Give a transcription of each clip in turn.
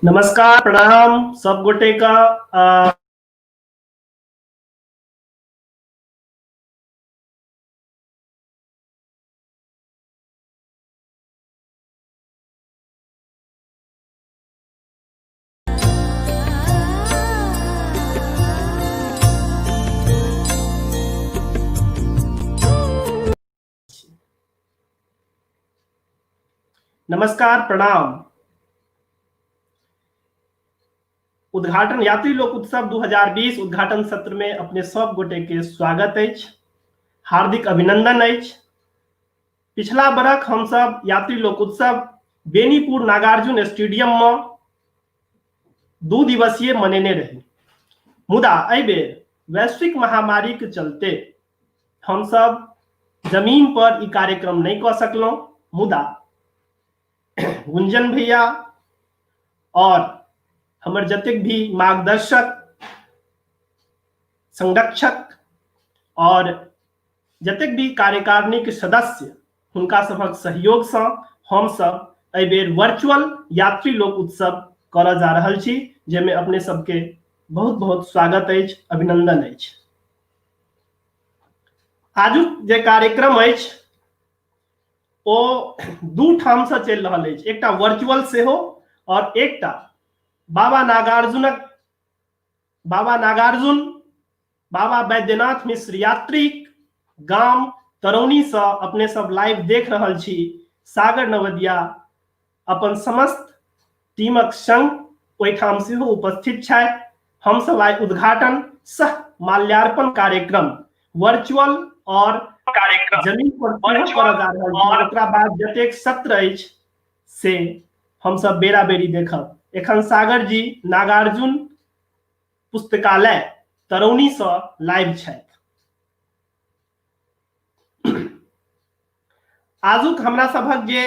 नमस्कार, प्रणाम सब गोटे का। नमस्कार, प्रणाम। उद्घाटन यात्री लोक उत्सव 2020 उद्घाटन सत्र में अपने सब गोटे के स्वागत अछि, हार्दिक अभिनंदन अछि। पिछला बरख हम सब यात्री लोक उत्सव बेनीपुर नागार्जुन स्टेडियम में 2 दिवसीय मनेने रही, मुदा एहि बेर वैश्विक महामारी के चलते हम सब जमीन पर ई कार्यक्रम नहीं कऽ सकलहुँ। मुदा गुंजन भैया और हमर जतेक भी मार्गदर्शक, संरक्षक और जतेक भी कार्यकारिणी के सदस्य, हुनका सभक सहयोग से हम सब एहि बेर वर्चुअल यात्री लोक उत्सव करऽ जा रहल छी, जाहिमे अपने सबके बहुत बहुत स्वागत अछि, अभिनंदन अछि। आजुक जे कार्यक्रम अछि ओ 2 ठाम से चलि रहल अछि, एकटा वर्चुअल सेहो और एकटा बाबा नागार्जुन बाबा बैद्यनाथ मिश्र यात्रीक गाम तरौनी से अपने सब लाइव देख रहल छी। सागर नवदिया अपन समस्त टीमक संग ओहिठाम सेहो उपस्थित छथि। हम सब आइ उद्घाटन सह माल्यार्पण कार्यक्रम वर्चुअल और कार्यक्रम जमीन पर सेहो करऽ जा रहल छी। ओकरा बाद जतेक सत्र अछि से हम सब बेरा बेरी देखब। एखन सागर जी नागार्जुन पुस्तकालय तरौनी से लाइव छथि। आजुक हमरा सभक जे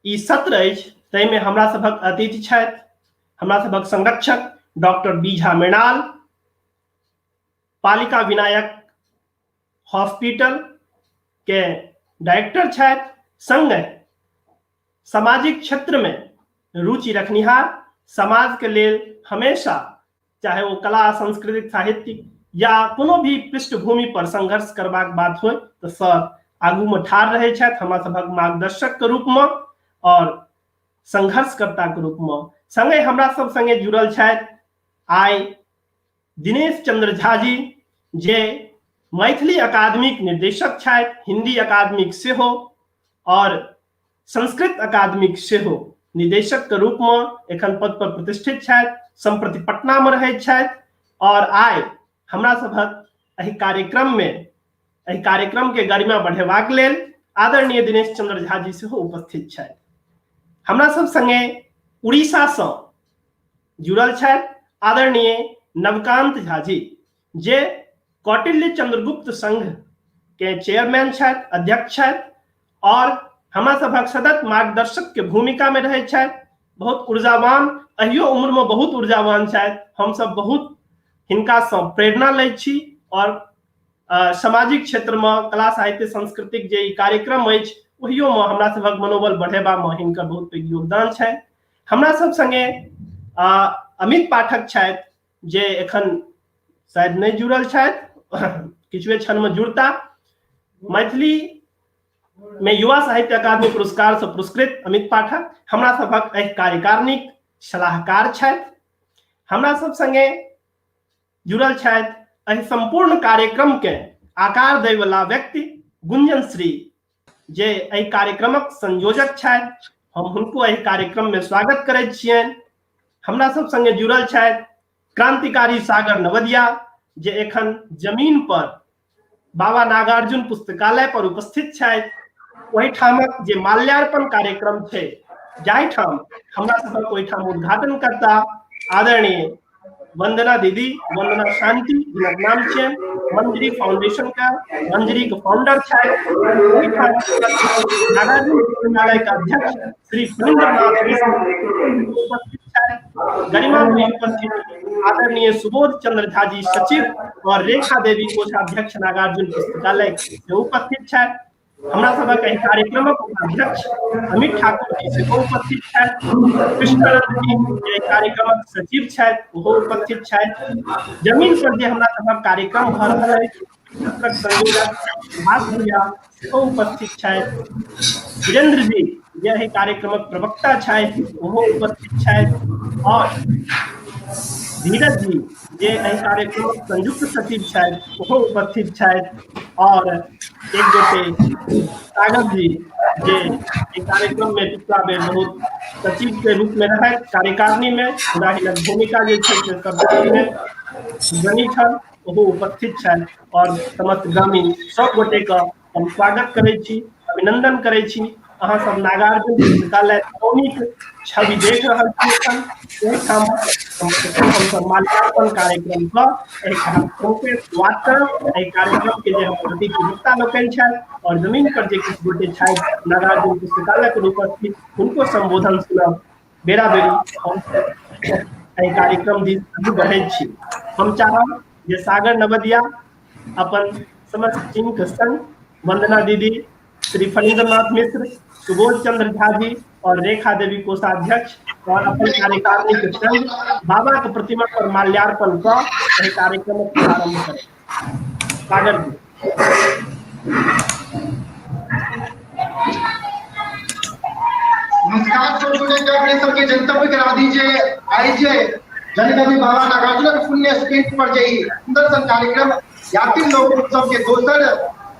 ई सत्र अछि ताहिमे हमरा सभक अतिथि छथि हमरा सभक संरक्षक डॉक्टर बीझा मृणाल, पालिका विनायक हॉस्पिटल के डायरेक्टर छथि, संगे सामाजिक क्षेत्र में रुचि रखनिहार, समाज के लेल हमेशा चाहे वो कला, सांस्कृतिक, साहित्यिक या कोनो भी पृष्ठभूमि पर संघर्ष करबाक बात हो तो सर आगू में ठाढ़ रहे छथि हमरा सभक मार्गदर्शक के रूप में और संघर्षकर्ता के रूप में। संगे हमरा सब संगे जुड़ल छथि आइ दिनेश चंद्र झा जी, जे मैथिली अकादमीक निर्देशक छथि, हिंदी अकादमीक सेहो और संस्कृत अकादमीक सेहो निदेशक के रूप में एखन पद पर प्रतिष्ठित छथि, सम्प्रति पटना में रहैत छथि और आइ हमरा सभक एहि कार्यक्रम में, एहि कार्यक्रम के गरिमा बढ़ेबाक लेल आदरणीय दिनेश चंद्र झा जी सेहो उपस्थित छथि। हमरा सब संगे उड़ीसा सँ जुड़ल छथि आदरणीय नवकांत झा जी, जे कौटिल्य चंद्रगुप्त संघ के चेयरमैन छथि, अध्यक्ष छथि और हमरा सभक सतत मार्गदर्शक के भूमिका में रहै छथि। बहुत ऊर्जावान, अहियो उम्र में बहुत ऊर्जावान छथि। हम सब बहुत हिनका सँ प्रेरणा लै छी और सामाजिक क्षेत्र में कला, साहित्य, सांस्कृतिक जे ई कार्यक्रम अछि ओहियो में हमरा सभक मनोबल बढ़ेबा में हिनकर बहुत पैघ योगदान छनि। हमरा सब संगे अमित पाठक छथि, जे एखन शायद नहि जुड़ल छथि, किछुए क्षण में जुड़ता। मैथिली में युवा साहित्य अकादमी पुरस्कार से पुरस्कृत अमित पाठक हमरा सभक एहि कार्यकारिणीक सलाहकार छथि। हमरा सब संगे जुड़ल छथि एहि संपूर्ण कार्यक्रम के आकार दै वाला व्यक्ति गुंजन श्री, जे एहि कार्यक्रमक संयोजक छथि। हम हुनको एहि कार्यक्रम में स्वागत करैत छियनि। हमरा सब संगे जुड़ल छथि क्रांतिकारी सागर नवदिया, जे एखन जमीन पर बाबा नागार्जुन पुस्तकालय पर उपस्थित छथि। ओहिठामक जे माल्यार्पण कार्यक्रम छै, जाहिठाम हमरा सबक ओहिठाम उद्घाटन करता आदरणीय वंदना दीदी, वंदना शांति जिनक नाम छियनि, मंजरी फाउंडेशन का मंजरी के फाउंडर छथि। ओहिठाम नागार्जुन पुस्तकालय के अध्यक्ष श्री फणीन्द्रनाथ मिश्र उपस्थित छथि। गरिमा उपस्थित आदरणीय सुबोध चंद्र झा जी सचिव और रेखा देवी कोषाध्यक्ष नागार्जुन पुस्तकालय से उपस्थित छथि। हमरा सभक एहि कार्यक्रमक उपाध्यक्ष अमित ठाकुर जी सेहो उपस्थित छथि। कृष्णानंद जी जे एहि कार्यक्रमक सचिव छथि ओहो उपस्थित छथि। जमीन पर जे हमरा सभक कार्यक्रम भऽ रहल अछि सत्रक संयोजक सुभाष भैया सेहो उपस्थित छथि। वीरेंद्र जी जे एहि कार्यक्रमक प्रवक्ता छथि ओहो उपस्थित छथि और धीरज जी जे एहि कार्यक्रमक संयुक्त सचिव छथि ओहो उपस्थित छथि और एक गोटे सागर जी जे एहि कार्यक्रम में पिछला बेर बहुत सचिव के रूप में रहथि कार्यकारिणी में, मुदा हिनक भूमिका जे छै से सब बनी छल, ओहो उपस्थित छथि और समस्त ग्रामीण सब गोटे के हम स्वागत करै छी, अभिनंदन करै छी। अहाँ सब नागार्जुन पुस्तकालय तरौनीक छवि देख रहल छी एखन। एहिठाम हमसब माल्यार्पण कार्यक्रम कऽ एहि कार्यक्रम के शुरुआत करब। एहि कार्यक्रम के जे हमर अतिथि वक्ता लोकनि छथि और जमीन पर जे किछु गोटे छथि नागार्जुन पुस्तकालय के उपस्थित, हुनको संबोधन सुनब। बेरा बेरी हम एहि कार्यक्रम दिस आगू बढ़ैत छी। हम चाहब जे सागर नवदिया अपन समस्त टीम के संग वंदना दीदी, श्री फणीन्द्रनाथ मिश्र, सुबोध चंद्र झा जी और रेखा देवी कोषाध्यक्ष और अपन कार्यकारिणी के संग बाबा के प्रतिमा पर माल्यार्पण कऽ एहि कार्यक्रमक प्रारंभ करें। सागर जी। नमस्कार सब गोटे के, अपने सबके जनतव्य करा दीजिए आई जे जनकवि बाबा नागार्जुनक पुण्य स्पीठ पर जे ई सुंदर सन कार्यक्रम यात्री लोक उत्सव के दोसर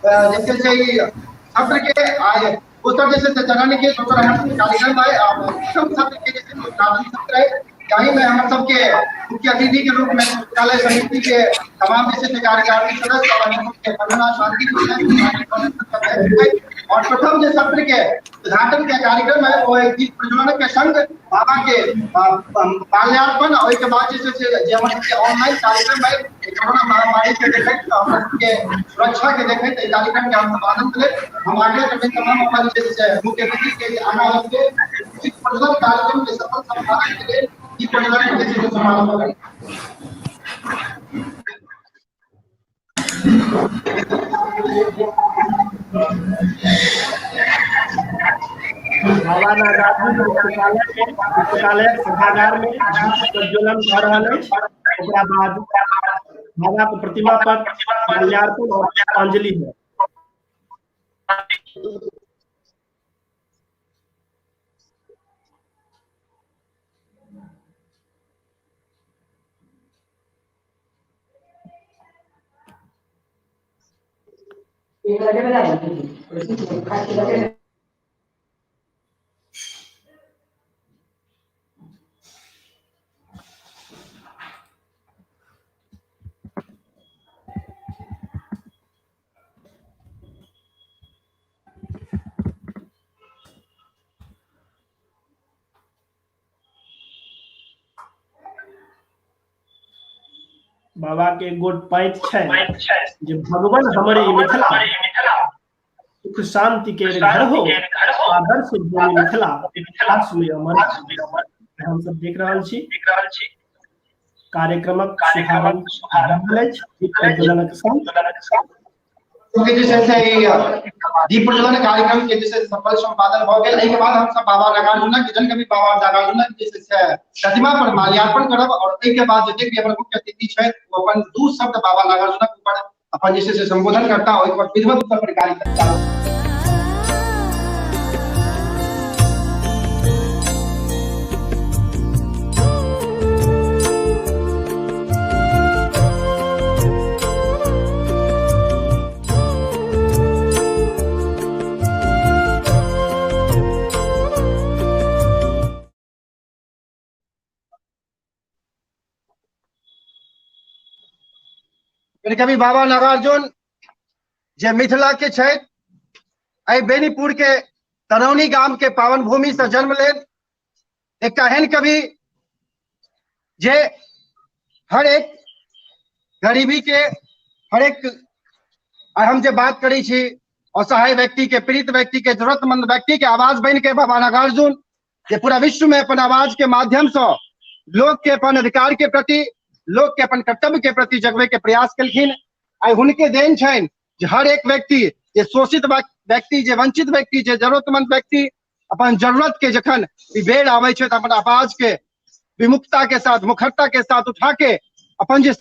जैसे से ई सत्र के आय दोसर जैसे से चरण के दोसर हमर सबके कार्यक्रम है, आ प्रथम सत्र के जैसे उद्घाटन सत्र है, जाहि में हमर सबके मुख्य अतिथि के रूप में पुस्तकालय समिति के तमाम जैसे से कार्यकारिणी सदस्य और हमर सबके वंदना शांति और प्रथम जे सत्र के उद्घाटन के कार्यक्रम है वो एक दीप प्रज्वलन के संग बाबा के माल्यार्पण और के बाद जैसे से जे हमर सबके ऑनलाइन कार्यक्रम है कोरोना महामारी के देखैत हमर सबके सुरक्षा के देखैत एहि कार्यक्रम के हम सब आनंद लेत हम आग्रह करबै तमाम अपन जे से मुख्य अतिथि के आगाँ होके दीप प्रज्वलन कार्यक्रम के सफल संपादन के लेल दीप प्रज्वलन के जे समारोह करी। बाबा नागार्जुन पुस्तकालय में पुस्तकालय सभागार में दीप प्रज्वलन भऽ रहल अछि। ओकरा बाद बाबा के प्रतिमा पर माल्यार्पण और पुष्पांजलि है। बाबा के एक गोट पाँति छै जे भगवान हमर ई मिथिला सुख शांति के घर हो, आदर्श भूमि मिथिला विश्व में अमर। हम सब देख रहल छी कार्यक्रमक शुभारंभ भेल अछि दीप प्रज्वलनक संग। के जे छै से ई दीप प्रज्वलन कार्यक्रम के जे छै सफल संपादन भऽ गेल। एहिके बाद हम सब बाबा नागार्जुनक जनकवि बाबा नागार्जुनक जे छै से प्रतिमा पर माल्यार्पण करब और एहिके बाद जतेक भी हमर मुख्य अतिथि छथि ओ अपन दू शब्द बाबा नागार्जुनक ऊपर अपन जे छै से संबोधन करता, ओहि पर विधिवत रूप पर कार्यक्रम चालू। कवि बाबा नागार्जुन जे मिथिला के छथि, एहि बेनीपुर के तरौनी गाम के पावन भूमि से जन्म लेल एकटा एहन कवि जे हर एक गरीबी के, हर एक, आइ हम जे बात करै छी असहाय व्यक्ति के, पीड़ित व्यक्ति के, जरूरतमंद व्यक्ति के आवाज बनि के बाबा नागार्जुन जे पूरा विश्व में अपन आवाज के माध्यम से लोक के अपन अधिकार के प्रति, लोक के अपन कर्तव्य के प्रति जगबे के प्रयास केलखिन। आइ हुनके देन छनि जे हर एक व्यक्ति जे शोषित व्यक्ति, जे वंचित व्यक्ति, जे जरूरतमंद व्यक्ति अपन जरूरत के जखन बेर आबै छै तऽ अपन आवाज के विमुखता के साथ, मुखरता के साथ उठा के अपन जे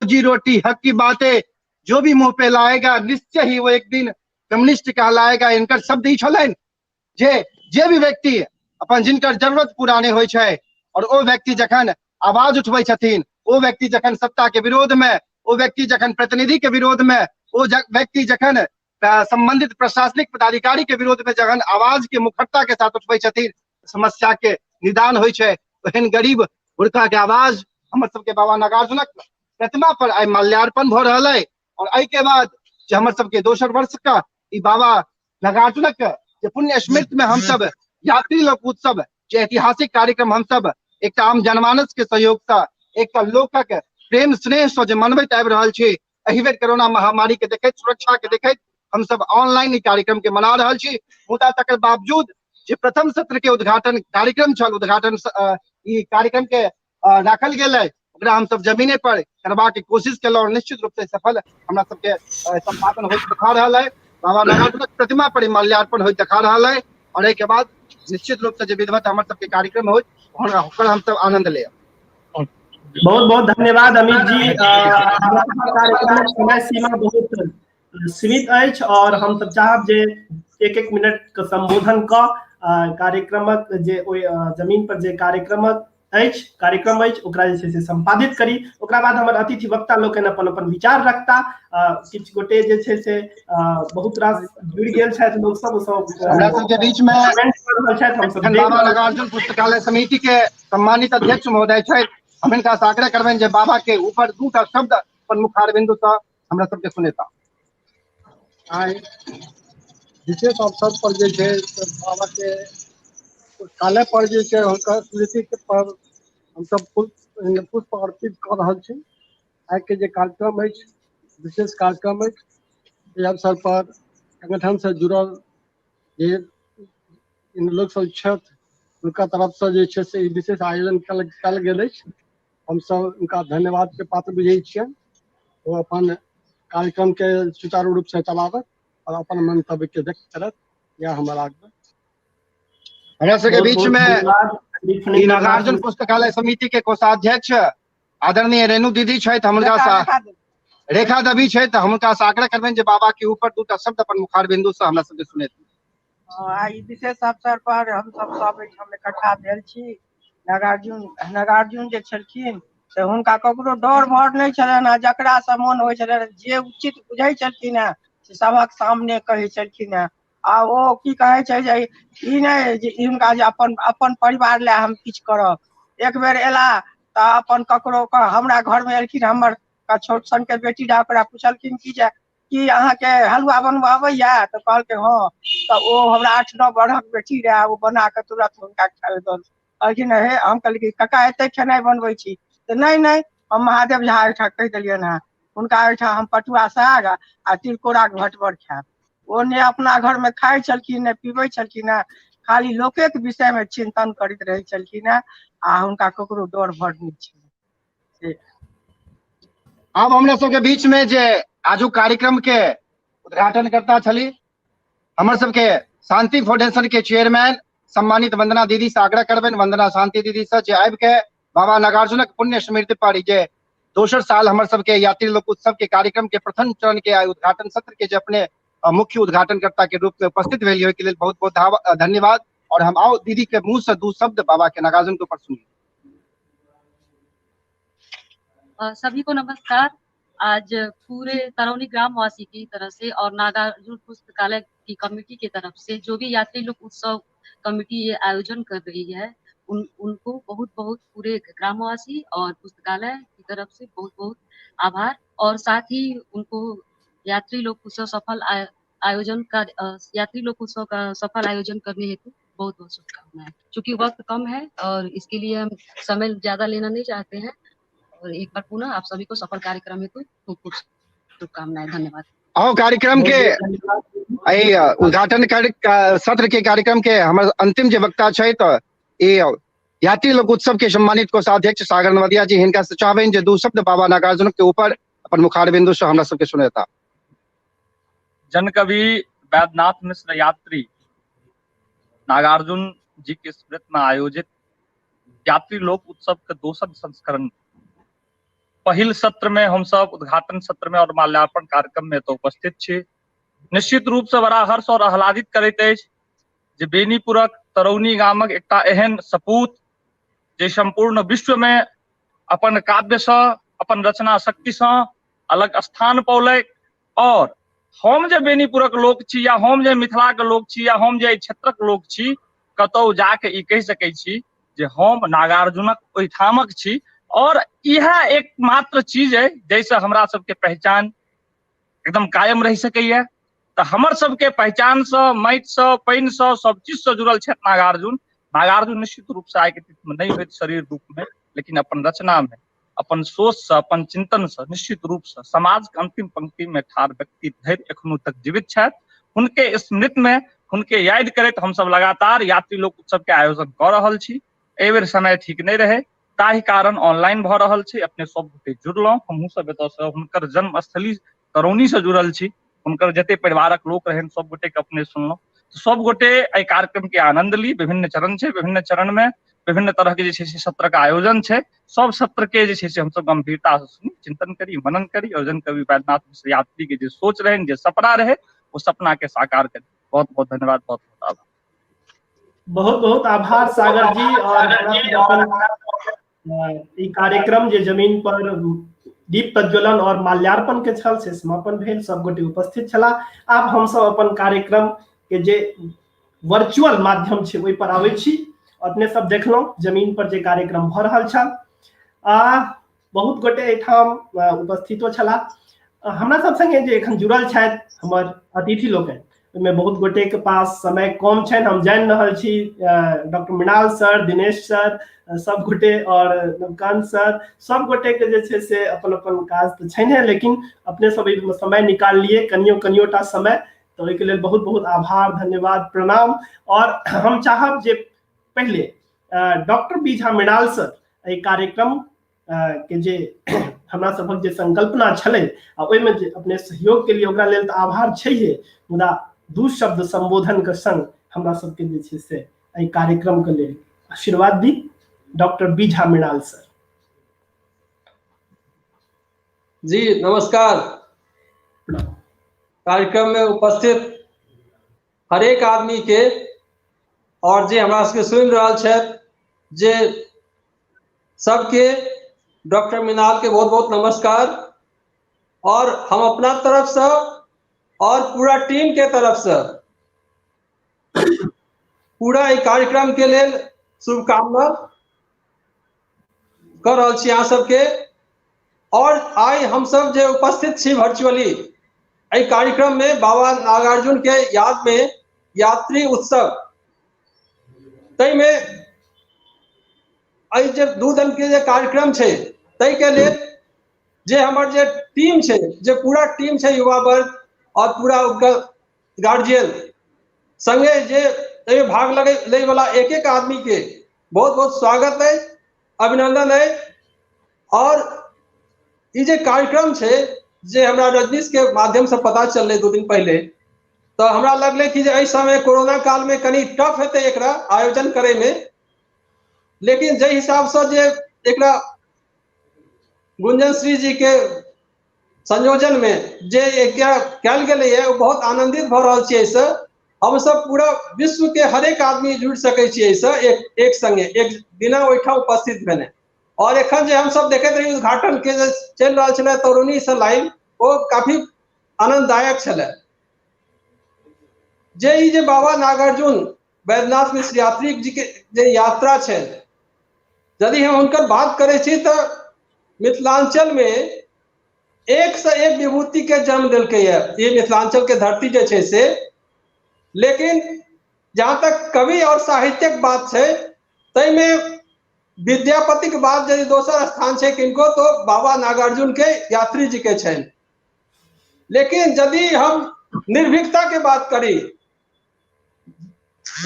जी रोटी हक की बातें जो भी मुंह पे लाएगा निश्चय ही वो एक दिन कम्युनिस्ट कहलाएगा। इनकर शब्द ही छलनि जे जे भी व्यक्ति अपन जिनकर जरूरत पूरा नहि होइ छै और ओ व्यक्ति जखन आवाज उठबै छथिन, ओ व्यक्ति जखन सत्ता के विरोध में, ओ व्यक्ति जखन प्रतिनिधि के विरोध में, ओ व्यक्ति जखन संबंधित प्रशासनिक पदाधिकारी के विरोध में जखन आवाज के मुखरता के साथ उठबै छथिन, समस्या के निदान होइ छै। ओहन गरीब हुनका के आवाज हमर सबके बाबा नागार्जुनक प्रतिमा पर आइ माल्यार्पण भऽ रहल अइ। और एहि के बाद जे हमर सबके दोसर वर्ष का ई बाबा नागार्जुनक जे पुण्य स्मृति में हमसब यात्री लोक उत्सव जे ऐतिहासिक कार्यक्रम हमसब एकटा आम जनमानस के सहयोग से, एकटा लोकक प्रेम स्नेह से जे मनबैत आबि रहल छी, एहि बेर कोरोना महामारी के देखैत, सुरक्षा के देखैत हमसब ऑनलाइन ई कार्यक्रम के मना रहल छी। मुदा तकर बावजूद जे प्रथम सत्र के उद्घाटन कार्यक्रम छल, उद्घाटन ई कार्यक्रम के राखल गेल है, ओकरा हमसब जमीने पर करबाक कोशिश केलहुँ और निश्चित रूप से सफल हमरा सबके संपादन होइत देखा रहल है। बाबा नागार्जुनक प्रतिमा पर माल्यार्पण होइत देखा रहल है और एहि के बाद निश्चित रूप से जे विधिवत हमर सबके कार्यक्रम होइत ओकर हमसब आनंद लेब। बहुत बहुत धन्यवाद अमित जी। कार्यक्रमक समय सीमा बहुत सीमित अछि और हम सब चाहब जे एक एक मिनट के संबोधन क कार्यक्रमक जे ओहि जमीन पर जे कार्यक्रमक अछि, कार्यक्रम अछि, ओकरा जे छै से संपादित करी। ओकरा बाद हमर अतिथि वक्ता लोकनि अपन अपन विचार रखता। किछु गोटे जे छै से बहुत रास जुड़ि गेल छथि लोक सब, सब हमरा सबके बीच में कमेंट कऽ रहल छथि। हम सब बाबा नागार्जुन पुस्तकालय समिति के सम्मानित अध्यक्ष महोदय छथि, हम हिनका से आग्रह करबनि जे बाबा के ऊपर दूटा शब्द अपन मुखारबिंदु से हमरा सबके सुनेता। आइ विशेष अवसर पर जे छै बाबा के पुस्तकालय पर जे छै हुनकर स्मृति के पर हमसब पुष्प अर्पित कऽ रहल छी। आइ के जे कार्यक्रम अछि विशेष कार्यक्रम अछि, एहि अवसर पर संगठन से जुड़ल जे लोक सब छथि हुनका तरफ से जे छै से ई विशेष आयोजन कयल गेल अछि। हमसब हुनका धन्यवाद के पात्र बुझै छियनि। ओ अपन कार्यक्रम के सुचारू रूप से चलाबत और अपन मंतव्य के व्यक्त करत, यह हमर आग्रह। हमरा सबके बीच में ई नागार्जुन पुस्तकालय समिति के कोषाध्यक्ष आदरणीय रेणु दीदी छथि, हम हुनका रेखा देवी छथि, हम हुनका से आग्रह करबनि जे बाबा के ऊपर दूटा शब्द अपन मुखार बिंदु से हमरा सबके सुनेत। आइ विशेष अवसर पर हम सब सब एहिठाम इकट्ठा भेल छी। नागार्जुन जे छलखिन से हुनका ककरो डर भर नहि छलनि आ जकरा से मोन होइ छलनि जे उचित बुझै छलखिन हेँ से सभक सामने कहै छलखिन हेँ। आ ओ की कहै छै जे ई नहि जे हुनका जे अपन अपन परिवार लए हम किछु करब। एक बेर एला तऽ अपन ककरो हमरा घरमे एलखिन, हमर छोट सनके बेटी रहै, ओकरा पुछलखिन कि जे की अहाँके हलुआ बनबऽ अबैया, तऽ कहलकै हँ। तऽ ओ हमरा 8-9 बरखक बेटी रहै, ओ बना कऽ तुरत हुनका खाय दऽ कहलखिन हे। हम कहलियै काका एते खेनाइ बनबै छी, तऽ नहि नहि हम महादेव झा एहिठाम कहि देलियनि हेँ, हुनका ओहिठाम हम पटुआ साग आ तिलकोराके भटबर खायब। ओ ने अपना घरमे खाइ छलखिन ने पीबै छलखिन हेँ, खाली लोकेके विषयमे चिन्तन करैत रहै छलखिन हेँ आ हुनका ककरो डर भर नहि छलै। आब हमरा सबके बीच में जे आजुक कार्यक्रम के उद्घाटन करता छली हमर सबके शांति फाउंडेशन के चेयरमैन सम्मानित वंदना दीदी से आग्रह करबनि, वंदना शांति दीदी से जे आबि के बाबा नागार्जुनक पुण्य स्मृति पर जे दोसर साल हमर सबके यात्री लोक उत्सव के कार्यक्रम के प्रथम चरण के आइ उद्घाटन सत्र के जे अपने मुख्य उद्घाटनकर्ता के रूप में उपस्थित भेलियै, ओहिके लेल बहुत बहुत धन्यवाद। और हम आओ दीदी के मुंह से दू शब्द बाबा के नागार्जुन के ऊपर सुनिए। सभी को नमस्कार। आज पूरे तरौनी ग्रामवासी की तरफ से और नागार्जुन पुस्तकालय की कमेटी की तरफ से जो भी यात्री लोक उत्सव कमेटी ये आयोजन कर रही है उनको बहुत बहुत पूरे ग्रामवासी और पुस्तकालय की तरफ से बहुत बहुत आभार। और साथ ही उनको यात्री लोक उत्सव सफल आयोजन का यात्री लोक उत्सव का सफल आयोजन करने हेतु बहुत बहुत शुभकामनाएं। चूँकि वक्त कम है और इसके लिए हम समय ज्यादा लेना नहीं चाहते हैं, और एक बार पुनः आप सभी को सफल कार्यक्रम हेतु खूब खूब शुभकामनाएं। धन्यवाद। आओ कार्यक्रम के एहि उद्घाटन सत्र के कार्यक्रम के हमर अंतिम जे वक्ता छथि तऽ ई यात्री लोक उत्सव के सम्मानित कोषाध्यक्ष सागर नवदिया जी, हिनका से चाहबनि जे दू शब्द बाबा नागार्जुन के ऊपर अपन अपन मुखारबिंदु से हमरा सबके सुनेता। जनकवि वैद्यनाथ मिश्र यात्री नागार्जुन जी के स्मृति में आयोजित यात्री लोक उत्सव के दोसर संस्करण पहिल सत्र में हम सब उद्घाटन सत्र में और माल्यार्पण कार्यक्रम में तो उपस्थित छी। निश्चित रूप से बड़ा हर्ष और आह्लादित करैत अछि जे बेनीपुरक तरौनी गामक एकटा एहन सपूत जे संपूर्ण विश्व में अपन काव्य से अपन रचना शक्ति से अलग स्थान पौलक। और हम जे बेनीपुरक लोक छी या हम जे मिथिला के लोक छी या हम जे एहि क्षेत्रक लोक छी, कतौ जाके ई कहि सकै छी जे हम नागार्जुनक ओहिठामक छी। और इएह एकमात्र चीज है जाहिसँ हमरा सबके पहचान एकदम कायम रहि सकैया। तऽ हमर सबके पहचानसँ, माटिसँ, पानिसँ, सब चीजसँ जुड़ल छथि नागार्जुन। नागार्जुन निश्चित रूपसँ आइके तिथिमे नहि होइत शरीर रूपमे, लेकिन अपन रचनामे, अपन सोचसँ, अपन चिंतनसँ निश्चित रूपसँ समाजके अंतिम पंक्तिमे ठाढ़ व्यक्ति धरि एखनो तक जीवित छथि। हुनके स्मृतिमे, हुनके याद करैत हमसब लगातार यात्री लोक उत्सव के आयोजन कऽ रहल छी। एहि बेर समय ठीक नहि रहै ताहि कारण ऑनलाइन भऽ रहल छै। अपने सब गोटे जुड़लहुँ, हमहूँ सब एतऽसँ हुनकर जन्मस्थली तरौनीसँ जुड़ल छी। हुनकर जते परिवारक लोक रहनि सब गोटे के अपने सुनलहुँ। सब गोटे एहि कार्यक्रम के आनंद ली। विभिन्न चरण छै, विभिन्न चरण में विभिन्न तरह के जे छै से सत्र के आयोजन छै। सब सत्र के जे छै से हमसब गंभीरता से सुनी, चिंतन करी, मनन करी और जनकवि वैद्यनाथ मिश्र यात्री के जे सोच रहनि, जे सपना रहे, ओ सपना के साकार करी। बहुत बहुत धन्यवाद, बहुत बहुत आभार। बहुत बहुत आभार सागर जी। और अपन ई कार्यक्रम जे जमीन पर दीप प्रज्वलन और माल्यार्पण के छल से समापन भेल, सब गोटे उपस्थित छलाह। आब हमसब अपन कार्यक्रम के जे वर्चुअल माध्यम छै ओहि पर आबै छी। अपने सब देखलहुँ जमीन पर जे कार्यक्रम भऽ रहल छल। आ बहुत गोटे एहिठाम उपस्थितो छलाह। हमरा सब संगे जे एखन जुड़ल छथि हमर अतिथि लोकनि, ओहिमे बहुत गोटे के पास समय कम छनि, हम जानि रहल छी। डॉक्टर मृणाल सर, दिनेश सर, सब गोटे और नवकांत सर, सब गोटे के जे छै से अपन अपन काज तऽ छैन्हे, लेकिन अपने सब एहिमे समय निकाल लिए कनियो कनियो टा समय, तऽ ओहिके लेल बहुत बहुत आभार, धन्यवाद, प्रणाम। और हम चाहब जे पहिले डॉक्टर बी झा मृणाल सर एहि कार्यक्रम के जे हमरा सभक जे संकल्पना छलै आ ओहिमे जे अपने सहयोग के लिए ओकरा लेल तऽ आभार छैहे, मुदा दू शब्द संबोधन के संग हमरा सबके जे छै से एहि कार्यक्रम के लेल आशीर्वाद दी। Doctor B Jha Mrinal sir ji नमस्कार। कार्यक्रम में उपस्थित हरेक आदमी के और जे हमरा सबके सुनि रहल छथि जे सबके डॉक्टर मृणाल के बहुत बहुत नमस्कार। और हम अपना तरफ से और पूरा टीम के तरफ से पूरा ई कार्यक्रम के लेल शुभकामना कर रहल छी अहाँ सबके। और आइ हम सब जे उपस्थित छी वर्चुअली एहि कार्यक्रम में बाबा नागार्जुन के याद में यात्री उत्सव, ताहिमे एहि जे 2 दिन के जे कार्यक्रम छै ताहिके लेल जे हमर जे टीम छै, जे पूरा टीम छै युवा वर्ग और पूरा ओकर गार्जियन संगे जे एहिमे भाग लगे लै वाला एक एक आदमी के बहुत बहुत स्वागत है, अभिनंदन है। और ई जे कार्यक्रम छै जे हमरा रजनीश के माध्यम से पता चललै 2 दिन पहले, तो हमरा लगलै कि जे एहि समय कोरोना काल में कनी टफ हेतै एकरा आयोजन करे में, लेकिन जाहि हिसाब से जे एकरा गुंजन श्री जी के संयोजन में जे एकरा कयल गेलैए ओ बहुत आनंदित भऽ रहल छियै। एहिसँ हमसब पूरा विश्व के हरेक आदमी जुड़ि सकै छियै एहिसँ एक संगे, एक बिना ओहिठाम उपस्थित भेने। और एखन जे हमसब देखैत रही उद्घाटन के जे चलि रहल छलै तरौनी से लाइव, ओ काफी आनंददायक छलै। जे ई जे बाबा नागार्जुन वैद्यनाथ मिश्र यात्री जी के जे यात्रा छै, यदि हम हुनकर बात करै छी तऽ मिथिलांचल में एक से एक विभूति के जन्म देलकै ये मिथिलांचल के धरती जे छै से। लेकिन जहाँ तक कवि और साहित्यक बात छै ताहिमे विद्यापति के बाद यदि दोसर स्थान छै किनको तो बाबा नागार्जुन के यात्री जी के छनि। लेकिन यदि हम निर्भीकता के बात करी,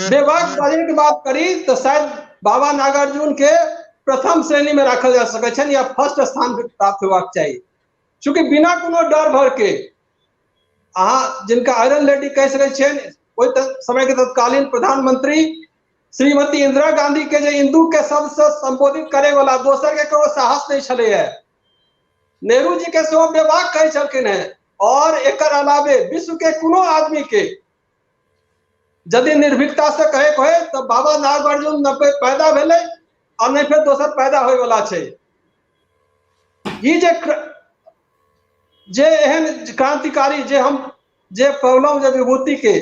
बेबाक बाजै के बात करी, तो शायद बाबा नागार्जुन के प्रथम श्रेणी में राखल जा सकै छनि या फर्स्ट स्थान प्राप्त होबाक चाही। चूँकि बिना कोनो डर भर के अहाँ जिनका आयरन लेडी कहि सकै छियनि, ओहि समय के तत्कालीन प्रधानमंत्री श्रीमती इंदिरा गांधी के जे इंदू के शब्द से संबोधित करे वाला दोसर के ककरो साहस नहीं छलैया। नेहरू जी के सेहो बेबाक कहै छलखिन हेँ। और एकर अलावे विश्व के कोनो आदमी के यदि निर्भीकता से कहे के होय तऽ बाबा नागार्जुन न पैदा भेलै आ नहि फेर दोसर पैदा होय वाला छै। ई जे एहन क्रांतिकारी जे हम जे पौलहुँ जे विभूति के,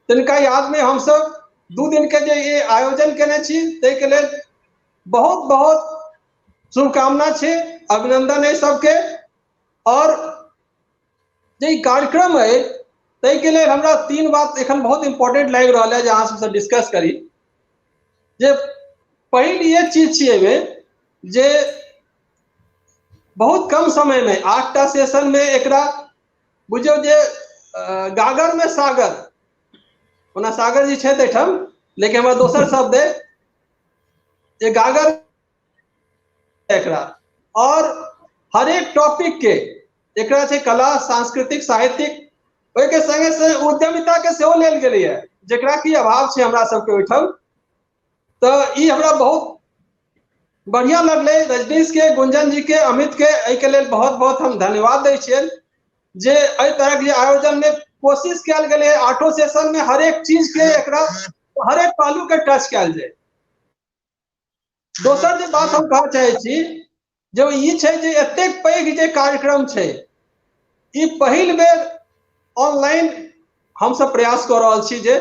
तिनका याद में हमसब 2 दिन के जे ये आयोजन केने छी ताहिके लेल बहुत बहुत शुभकामना छै, अभिनंदन है सबके। और जे ई कार्यक्रम है ताहिके लेल हमरा 3 बात एखन बहुत इम्पोर्टेंट लागि रहल है जे अहाँ सबसँ डिस्कस करी। जे पहिल ये चीज छियै एहिमे जे बहुत कम समय में 8टा सेशन में एकरा बुझियौ जे गागर में सागर, ओना सागर जी छथि एहिठाम लेकिन हमरा दोसर शब्द है जे गागर एकरा, और हरेक टॉपिक के एकरा छै कला, सांस्कृतिक, साहित्यिक, ओहिके संगे संगे उद्यमिता के सेहो लेल गेलैए जेकरा की अभाव छै हमरा सबके ओहिठाम। तऽ ई हमरा बहुत बढ़िया लगलै। रजनीश के, गुंजन जी के, अमित के एहिके लेल बहुत बहुत हम धन्यवाद दै छियनि जे एहि तरहक जे आयोजन में कोशिश कयल गेलै 8 सेशन में हरेक चीज के एकरा हरेक पहलू के टच कयल जाय। दोसर जे बात हम कहऽ चाहै छी जे ई छै जे एतेक पैघ जे कार्यक्रम छै ई पहिल बेर ऑनलाइन हमसब प्रयास कऽ रहल छी जे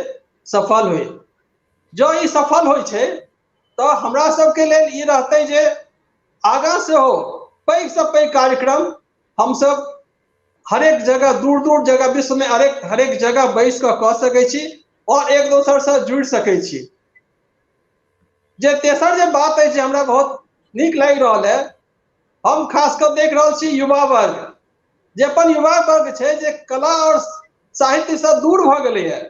सफल होइ। जँ ई सफल होइ छै तऽ हमरा सबके लेल ई रहतै जे आगाँ सेहो पैघ सँ पैघ कार्यक्रम हमसब हरेक जगह, दूर दूर जगह विश्व में हरेक हरेक जगह बैस कऽ कऽ सकै छी और एक दोसर सँ जुड़ि सकै छी। जे तेसर जे बात अछि जे हमरा बहुत नीक लागि रहल है, हम खास कऽ देख रहल छी युवा वर्ग, जे अपन युवा वर्ग छै जे कला और साहित्य सँ दूर भऽ गेलैए।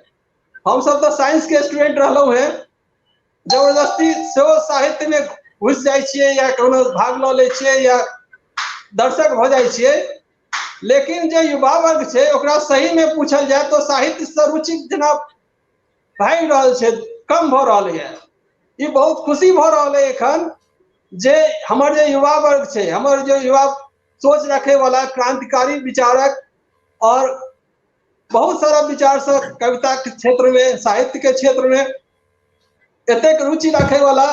हमसब तऽ साइंस के स्टूडेंट रहलहुँ हेँ, जबरदस्ती सेहो साहित्य में घुसि जाइ छियै या कोनो भाग लऽ लै छियै या दर्शक भऽ जाइ छियै, लेकिन जे युवा वर्ग छै ओकरा सही में पूछल जाय तऽ साहित्य सँ रुचि जेना भागि रहल छै, कम भऽ रहल यऽ। ई बहुत खुशी भऽ रहल है एखन जे हमर जे युवा वर्ग छै, हमर जे युवा सोच रखे वाला क्रांतिकारी विचारक और बहुत सारा विचार सँ कविता के क्षेत्र में, साहित्य के क्षेत्र में एतेक रुचि रखे वाला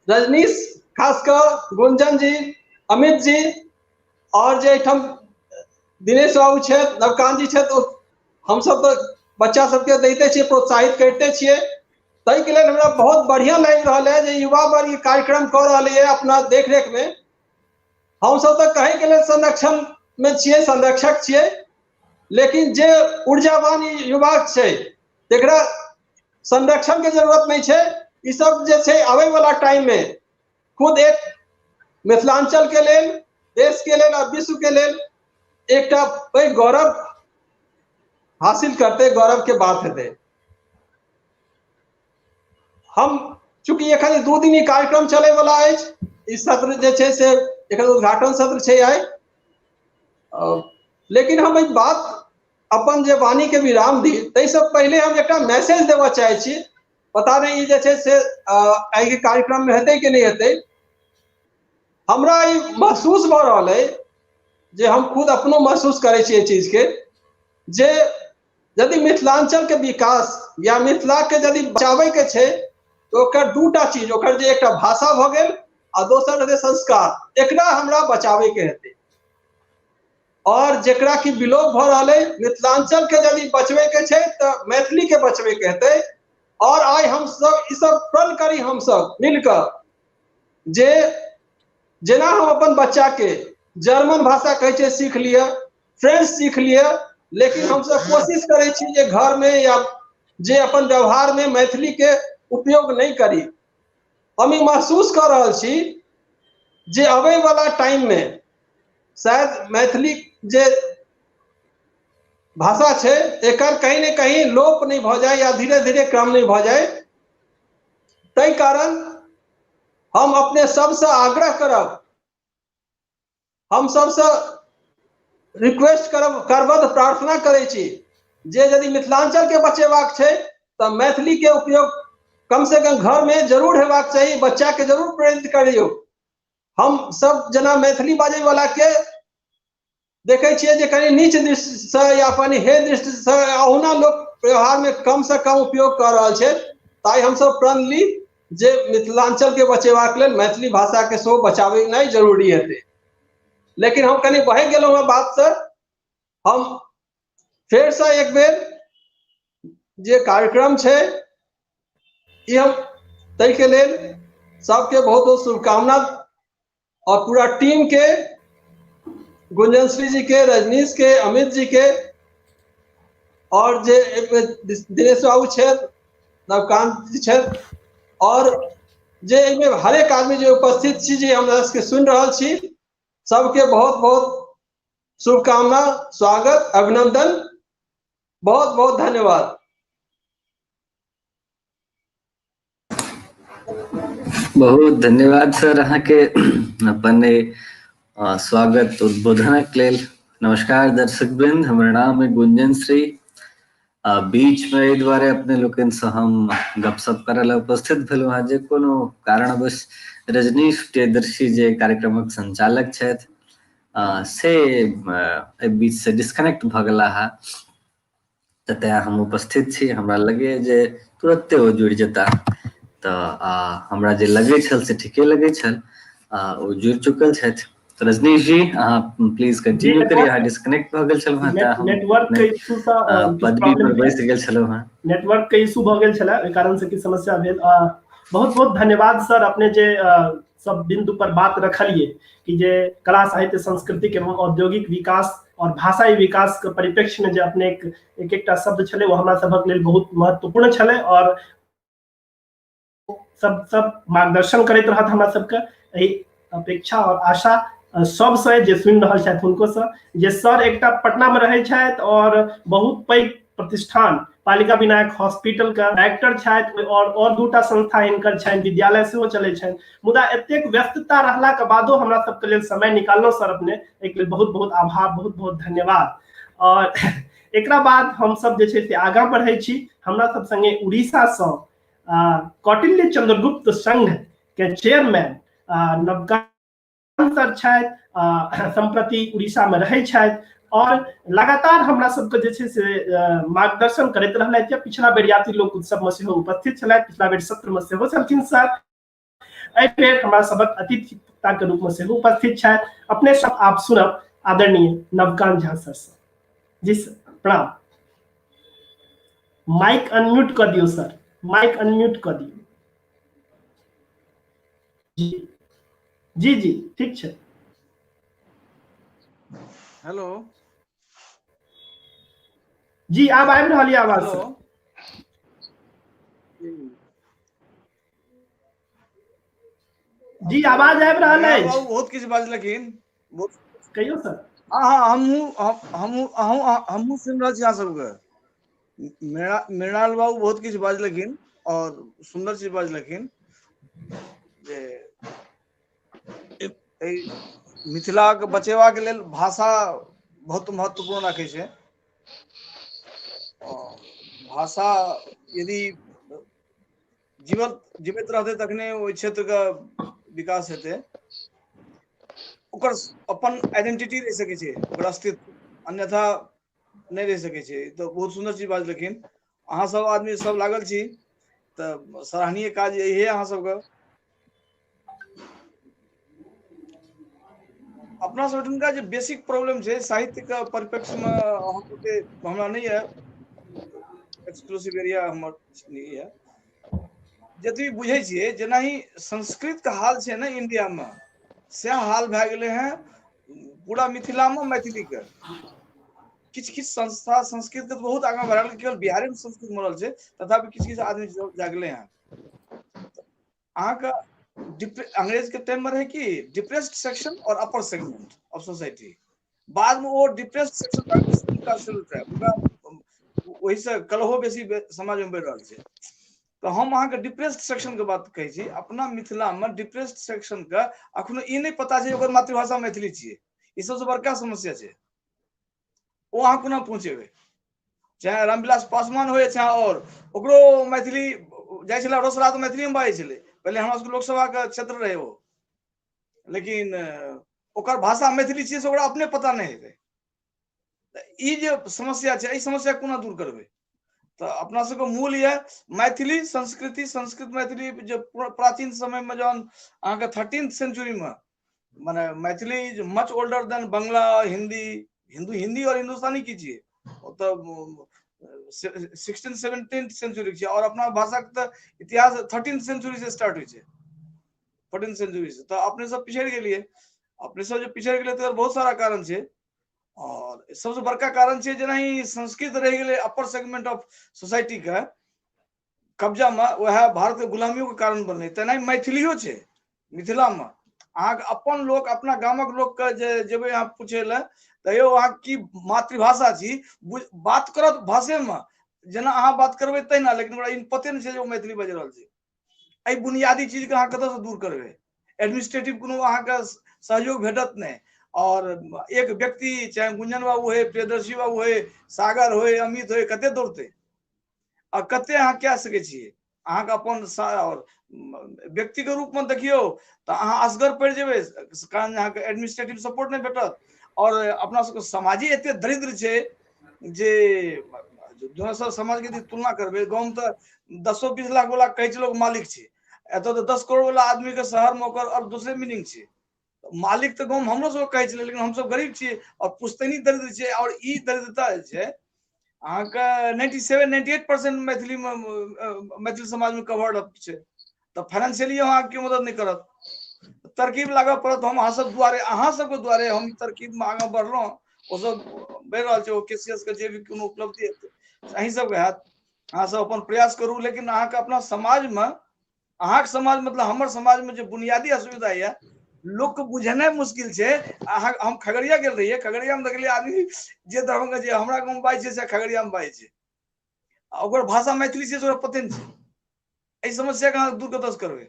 रजनीश, खासकर गुंजन जी, अमित जी और जे एहिठाम दिनेश बाबू छथि, नवकांत जी छथि, हमसब तऽ बच्चा सबके दैते छियै, प्रोत्साहित करिते छियै। ताहिके लेल हमरा बहुत बढ़िया लागि रहल है जे युवा वर्ग ई कार्यक्रम कऽ रहल यऽ अपना देखरेख में। हमसब तऽ कहैके लेल संरक्षण में छियै, संरक्षक छियै, लेकिन जे ऊर्जावान युवा छै तेकरा संरक्षण के जरूरत नहीं छै। ई सब जे छै आबै वाला टाइम में खुद एक मिथिलांचल के लेल, देश के लेल और विश्व के लेल एकटा पैघ गौरव हासिल करते, गौरव के बात हेतै। हम चूंकि एखन 2 दिन ई कार्यक्रम चले वाला अछि, ई सत्र जे छै से एखन उद्घाटन सत्र छै आइ, लेकिन हम एक बात अपन जे वाणी के विराम दी ताहिसँ पहिले हम एकटा मैसेज देबऽ चाहै छी। पता नहि ई जे छै से एहि कार्यक्रम में हेतै कि नहि हेतै। हमरा ई महसूस भऽ रहल अइ जे हम खुद अपनो महसूस करै छी एहि चीजके, जे यदि मिथिलांचल के विकास या मिथिला के यदि बचाबै के छै तऽ ओकर 2टा चीज, ओकर जे एकटा भाषा भऽ गेल आ दोसर हेतै संस्कार, एकरा हमरा बचाबै के हेतै। और जेकरा की विलोप भऽ रहल अइ, मिथिलांचल के यदि बचबै के छै तऽ मैथिली के बचबै के हेतै। और आइ हमसब ई सब प्रण करी हमसब मिलकऽ जे जेना हम अपन बच्चा के जर्मन भाषा कहै छियै सीख लिअ, फ्रेंच सीख लिअ, लेकिन हमसब कोशिश करै छी जे घर में या जे अपन व्यवहार में मैथिली के उपयोग नहि करी। हम ई महसूस कऽ रहल छी जे अबै वाला टाइम में शायद मैथिली जे भाषा छै एकर कहीं ने कहीं लोप नहि भऽ जाय या धीरे धीरे क्रम नहि भऽ जाय। ताहि कारण हम अपने सबसँ आग्रह करब, हम सबसँ रिक्वेस्ट करब, करबद्ध प्रार्थना करै छी जे यदि मिथिलांचल के बचेबाक छै तऽ मैथिली के उपयोग कम से कम घर में जरूर हेबाक चाही, बच्चा के जरूर प्रेरित करियौ। हम सब जेना मैथिली बाजै वाला के देखै छियै जे कनि नीच दृष्टि से या कनि हे दृष्टि से अहुना लोक व्यवहार में कम से कम उपयोग कऽ रहल छै। ताहि हमसब प्रण ली जे मिथिलांचल के बचेबाक लेल मैथिली भाषा के सेहो बचाबेनाइ जरूरी हेतै। लेकिन हम कनि बहि गेलहुँ हँ बात से। हम फेर से एक बेर जे कार्यक्रम छै ई हम ताहिके लेल सबके बहुत बहुत शुभकामना और पूरा टीम के, गुंजन श्री जी के, रजनीश के, अमित जी के और जे दिनेश बाबू छथि, नवकांत जी छथि और जे एहिमे हरेक आदमी जे उपस्थित छी, जे हमरा सबके सुनि रहल छी, सबके बहुत बहुत शुभकामना, स्वागत, अभिनंदन, बहुत बहुत धन्यवाद। बहुत धन्यवाद सर अहाँके अपन स्वागत उद्बोधनक लेल। नमस्कार दर्शक वृंद, हमर नाम है गुंजन श्री। बीच में एहि दुआरे अपने लोकनि से हम गपशप करय लए उपस्थित भेलहुँ हँ जे कोनो कारणवश रजनीश प्रियदर्शी जे कार्यक्रमक संचालक छथि से एहि बीच से डिस्कनेक्ट भऽ गेला हँ, तऽ तेँ हम उपस्थित छी। हमरा लगैए जे तुरत्ते ओ जुड़ि जेता, तऽ हमरा जे लगै छल से ठीके लगै छल, ओ जुड़ि चुकल छथि। तऽ रजनीश जी अहाँ प्लीज कंटिन्यू करिए। अहाँ डिस्कनेक्ट भऽ गेल छलहुँ हँ तऽ हम नेटवर्क के इशू सँ पदवी पर बैस गेल छलहुँ हँ। नेटवर्क के इशू भऽ गेल छलै, ओहि कारण से किछु समस्या भेल। बहुत बहुत धन्यवाद सर, अपने जे सब बिंदु पर बात रखलिए कि जे कला साहित्य सांस्कृतिक एवं औद्योगिक विकास और भाषाई विकास के परिप्रेक्ष्य में जे अपने एक एकटा शब्द छलै ओ हमरा सभक लेल बहुत महत्वपूर्ण छलै और सब सब मार्गदर्शन करैत रहत हमरा सबके। एहि अपेक्षा और आशा सबसँ जे सुनि रहल छथि हुनको से जे सर एकटा पटना में रहै छथि और बहुत पैघ प्रतिष्ठान पालिका विनायक हॉस्पिटल के डायरेक्टर छथि और दूटा संस्था हिनकर छनि, विद्यालय सेहो चलै छनि, मुदा एतेक व्यस्तता रहला के बादो हमरा सबके लेल समय निकाललहुँ सर अपने, एहिके लेल बहुत बहुत आभार, बहुत बहुत धन्यवाद। और एकरा बाद हम सब जे छै से आगाँ बढ़ै छी। हमरा सब संगे उड़ीसा सँ कौटिल्य चंद्रगुप्त संघ के चेयरमैन नवकांत सर छथि, सम्प्रति उड़ीसा में रहै छथि और लगातार हमरा सबके जे छै से मार्गदर्शन करैत रहलथि। पिछला बेर यात्री लोक उत्सव में सेहो उपस्थित छलथि, पिछला बेर सत्र में सेहो छलखिन सर, एहि बेर हमरा सबक अतिथिता के रूप में सेहो उपस्थित छथि। अपने सब आप सुनब आदरणीय नवकांत झा सर से। जी सर, प्रणाम। माइक अनम्यूट कर दियौ सर, माइक अनम्यूट कर दियौ। जी जी जी, ठीक छै। हेलो जी, आब आबि रहल यऽ आवाज सर। जी आवाज आबि रहल अछि। बहुत किछु बाजलखिन, कहियौ सर। हाँ, हमहूँ सुनि रहल छी अहाँ सबके। मृणाल बाबू बहुत किछु बाजलखिन और सुन्दर चीज बाजलखिन जे एहि मिथिलाके बचेबाक लेल भाषा बहुत महत्वपूर्ण राखै छै। भाषा यदि जीवित रहतै तखने ओहि क्षेत्रके विकास हेतै, ओकर अपन आइडेंटिटी रहि सकै छै, ओकर अस्तित्व, अन्यथा नहि रहि सकै छै। तऽ बहुत सुन्दर चीज बाजलखिन। अहाँ सब आदमी सब लागल छी तऽ सराहनीय काज इहे अहाँ सबके। अपना सब एठुनका जे बेसिक प्रॉब्लम छै साहित्य के परिप्रेक्ष्य में, हमरा नहीं है एक्सक्लूसिव एरिया हमर नहीं है, जतबी बुझै छियै जेनाही संस्कृत के हाल छै ने इंडिया में, सएह हाल भए गेलै हैं पूरा मिथिला में मैथिली के। किछु किछु संस्था संस्कृत के बहुत आगाँ बढ़ल, केवल बिहारे में संस्कृत मरल छै, तथापि किछु किछु आदमी जागले हैं। अहाँके अंग्रेज के टाइम में रहे कि डिप्रेस्ड सेक्शन और अपर सेगमेंट ऑफ सोसाइटी, बाद में वो डिप्रेस्ड सेक्शन वही से कलहो बेसी समाज में बढ़ि रहल छै। तऽ हम अहाँके डिप्रेस्ड सेक्शन के बात कहै छी। अपना मिथिला में डिप्रेस्ड सेक्शन के अखनो ई नहि पता छै ओकर मातृभाषा मैथिली छियै, ई सबसँ बड़का समस्या छै। ओ अहाँ कोना पहुँचेबै? चाहे रामविलास पासवान होय चाहे और ओकरो मैथिली जाइ छलै, रोसड़ा तऽ मैथिलीमे बाजै छलै पहिले, हमरा सबके लोकसभाके क्षेत्र रहै ओ, लेकिन ओकर भाषा मैथिली छियै से ओकरा अपने पता नहि हेतै। ई जे समस्या छै, एहि समस्या कोना दूर करबै? तऽ अपना सबके मूल यऽ मैथिली संस्कृति, संस्कृत मैथिली, जे प्राचीन समयमे जहन अहाँके 13th सेंचुरीमे, माने Maithili is much older than Bangla, Hindi. Hindu, Hindi और हिंदुस्तानी की छियै, ओ तऽ 16 17 सेंचुरी छियै, और अपना भाषाके तऽ इतिहास 13th century से स्टार्ट होइ छै, 14 सेंचुरी से। तऽ अपने सब पिछड़ि गेलियै। अपने सब जे पिछड़ि गेलियै तऽ बहुत सारा कारण छै, और सबसँ बड़का कारण छै जेनाहि संस्कृत रहि गेलै अपर सेगमेंट ऑफ सोसाइटी के कब्जामे, वएह भारतके गुलामियोके कारण बनलै। तेनाही मैथिलियो छै। मिथिलामे अहाँके अपन लोक, अपना गामक लोकके जे जेबै अहाँ पूछै लए तऽ यौ अहाँ की मातृभाषा छी, बात करत भाषेमे जेना अहाँ बात करबै तहिना, लेकिन ओकरा ई पते नहि छै जे ओ मैथिली बाजि रहल छै। एहि बुनियादी चीजके अहाँ कतऽसँ दूर करबै? एडमिनिस्ट्रेटिव कोनो अहाँके सहयोग भेटत नहि, और एक व्यक्ति, चाहे गुंजन बाबू होय, प्रियदर्शी बाबू होय, सागर होय, अमित होय, कते दौड़तै आ कते अहाँ कए सकै छियै? अहाँके अपन और व्यक्तिके रूपमे देखियौ तऽ अहाँ असगर पड़ि जेबै, कारण अहाँके एडमिनिस्ट्रेटिव सपोर्ट नहि भेटत। और अपना सबके समाजे एते दरिद्र छै जे दोसर समाजके यदि तुलना करबै, गाँवमे तऽ 10-20 लाख वाला कहै छै लोक मालिक छै, एतऽ तऽ 10 करोड़ वाला आदमीके शहरमे ओकर आओर दोसरे मीनिंग छै। मालिक तऽ गाँवमे हमरो सबके कहै छलै, लेकिन हमसब गरीब छियै आओर पुश्तैनी दरिद्र छियै। आओर ई दरिद्रता जे छै अहाँके 97 98% मैथिलीमे, मैथिल समाजमे कवर्ड अप छै, तऽ फाइनेंशियली अहाँके केओ मदद नहि करत। तरकीब लागऽ पड़त। हम अहाँ सब दुआरे, अहाँ सबके दुआरे हम ई तरकीबमे आगाँ बढ़लहुँ, ओ सब बढ़ि रहल छै। ओ के सी एस के जे भी कोनो उपलब्धि हेतै, अहीं सबके हैत। अहाँ सब अपन प्रयास करू, लेकिन अहाँके अपना समाजमे, अहाँके समाज मतलब हमर समाजमे जे बुनियादी असुविधा यऽ, लोकके बुझेनाइ मुश्किल छै। अहाँ, हम खगड़िया गेल रहियै, खगड़ियामे देखलियै आदमी जे दरभंगा जे हमरा गाँवमे बाजै छै से खगड़ियामे बाजै छै, आ ओकर भाषा मैथिली छै से ओकरा पते नहि छै। एहि समस्याके अहाँ दूर कतऽसँ करबै?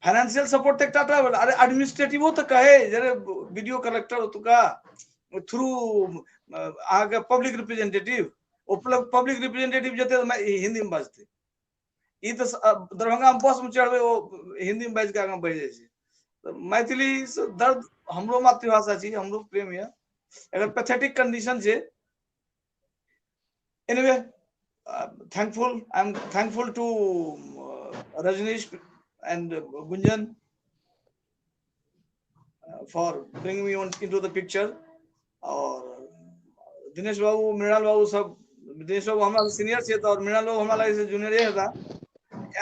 फाइनेंशियल सपोर्ट तऽ एकटा भेल, अरे एडमिनिस्ट्रेटिवो तऽ कहै जे वीडियो कलेक्टर ओतुका थ्रू अहाँके पब्लिक रिप्रेजेंटेटिव, ओ पब्लिक रिप्रेजेंटेटिव जेतै हिन्दीमे बाजतै। ई तऽ दरभंगामे बसमे चढ़बै, ओ हिन्दीमे बाजि कऽ आगाँ बढ़ि जाइ छै। तऽ मैथिली से दर्द, हमरो मातृभाषा छी, हमरो प्रेम यऽ, एकर पैथेटिक कंडीशन छै। Anyway, thankful, I am thankful to Rajnish and Gunjan for bringing me on into the picture, और दिनेश बाबू, मृणाल बाबू सब। दिनेश बाबू हमरा सीनियर छै तऽ, और मृणाल बाबू हमरा लागै छै जूनियरे हेता,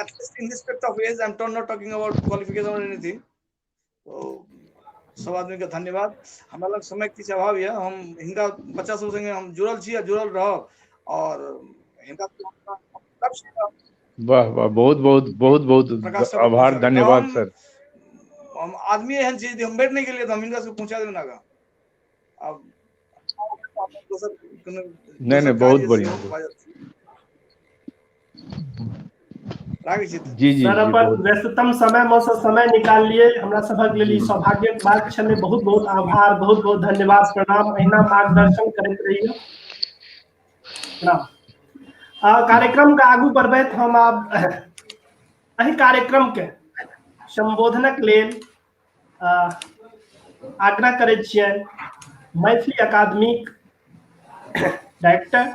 at least in respect of age. I'm not talking about qualification or anything. तो सब आदमी के धन्यवाद। हमरा लग समय किछु अभाव यऽ। हम हिनका बच्चा सब संगे हम जुड़ल छी आ जुड़ल रहब, और हिनका वाह वाह, बहुत बहुत बहुत बहुत आभार, धन्यवाद सर। हम आदमी एहन छी, यदि हम बैठ नहि गेलियै तऽ हम हिनका सबके पहुँचा देबै आगाँ। आब दोसर नहि नहि, बहुत बढ़िया। राखै छी। जी जी सर, अपन व्यस्ततम समय में से समय निकाललियै, हमरा सभक लेल ई सौभाग्यक बात छलै। बहुत बहुत आभार, बहुत बहुत धन्यवाद, प्रणाम। अहिना मार्गदर्शन करैत रहियौ, प्रणाम। कार्यक्रम के आगू बढ़बैत हम आब एहि कार्यक्रम के संबोधनक लेल आग्रह करै छियनि मैथिली अकादमीक डायरेक्टर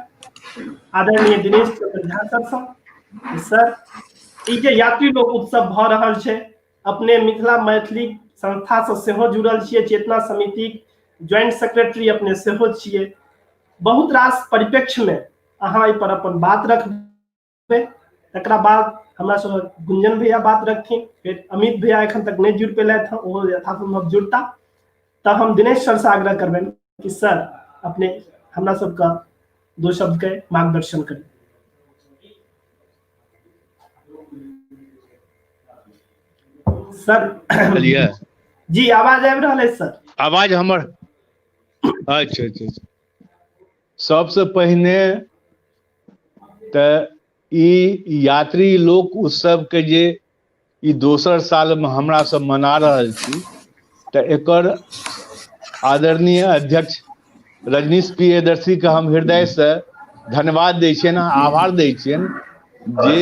आदरणीय दिनेश चंद्र झा सरसँ। सर, ई जे यात्री लोक उत्सव भऽ रहल छै, अपने मिथिला मैथिली संस्थासँ सेहो जुड़ल छियै, चेतना समितिक ज्वाइंट सेक्रेटरी अपने सेहो छियै, बहुत रास परिप्रेक्ष्यमे अहाँ एहिपर अपन बात रखबै। तकरा बाद हमरा सब गुंजन भैया बात रखथिन, फिर अमित भैया एखन तक नहि जुड़ पेलथि हँ, ओहो यथासंभव जुड़ता। तऽ हम दिनेश सर से आग्रह करबनि कि सर अपने हमरा सबके दो शब्द के मार्गदर्शन करी। सर जी, आवाज आबि रहल है सर? आवाज हमर? अच्छा अच्छा अच्छा। सबसे पहिने तऽ ई यात्री लोक उत्सव के जे ई दोसर साल मे हमरा सब मना रहल छी, तऽ एकर आदरणीय अध्यक्ष रजनीश प्रियदर्शी के हम हृदय से धन्यवाद दै छियनि, आभार दै छियनि जे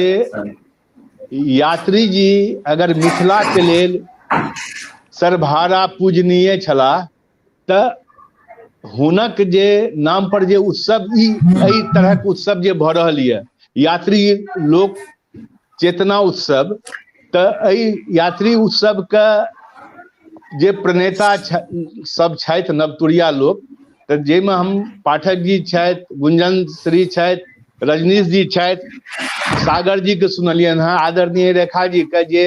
यात्री जी अगर मिथिला के लेल सर्वहारा पूजनीय छलाह तऽ हुनक जे नाम पर जे उत्सव ई एहि तरहक उत्सव जे भऽ रहल यऽ यात्री लोक चेतना उत्सव, तऽ एहि यात्री उत्सवके जे प्रणेता सब छथि नवतुरिया लोक, तऽ जाहिमे हम पाठक जी छथि, गुंजन श्री छथि, रजनीश जी छथि, सागर जी के सुनलियनि हँ, आदरणीय रेखा जी के जे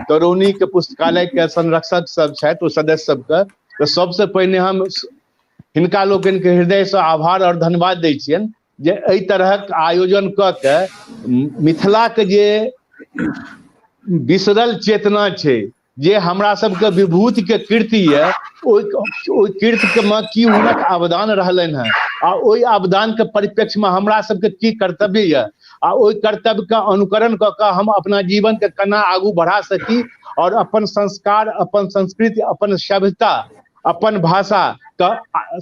तरौनी के पुस्तकालय के संरक्षक सब छथि ओ सदस्य सबके, तऽ सबसँ पहिने हम हिनका लोकनिके हृदयसँ आभार आओर धन्यवाद दै छियनि जे एहि तरहक आयोजन कऽ के मिथिलाके जे बिसरल चेतना छै, जे हमरा सबके विभूतिके कीर्ति यऽ, ओहि कीर्तिके मे की हुनक अवदान रहलनि हेँ आ ओहि अवदानके परिप्रेक्ष्यमे हमरा सबके की कर्तव्य यऽ आ ओहि कर्तव्यके अनुकरण कऽ कऽ हम अपना जीवनके केना आगू बढ़ा सकी और अपन संस्कार, अपन संस्कृति, अपन सभ्यता, अपन भाषाके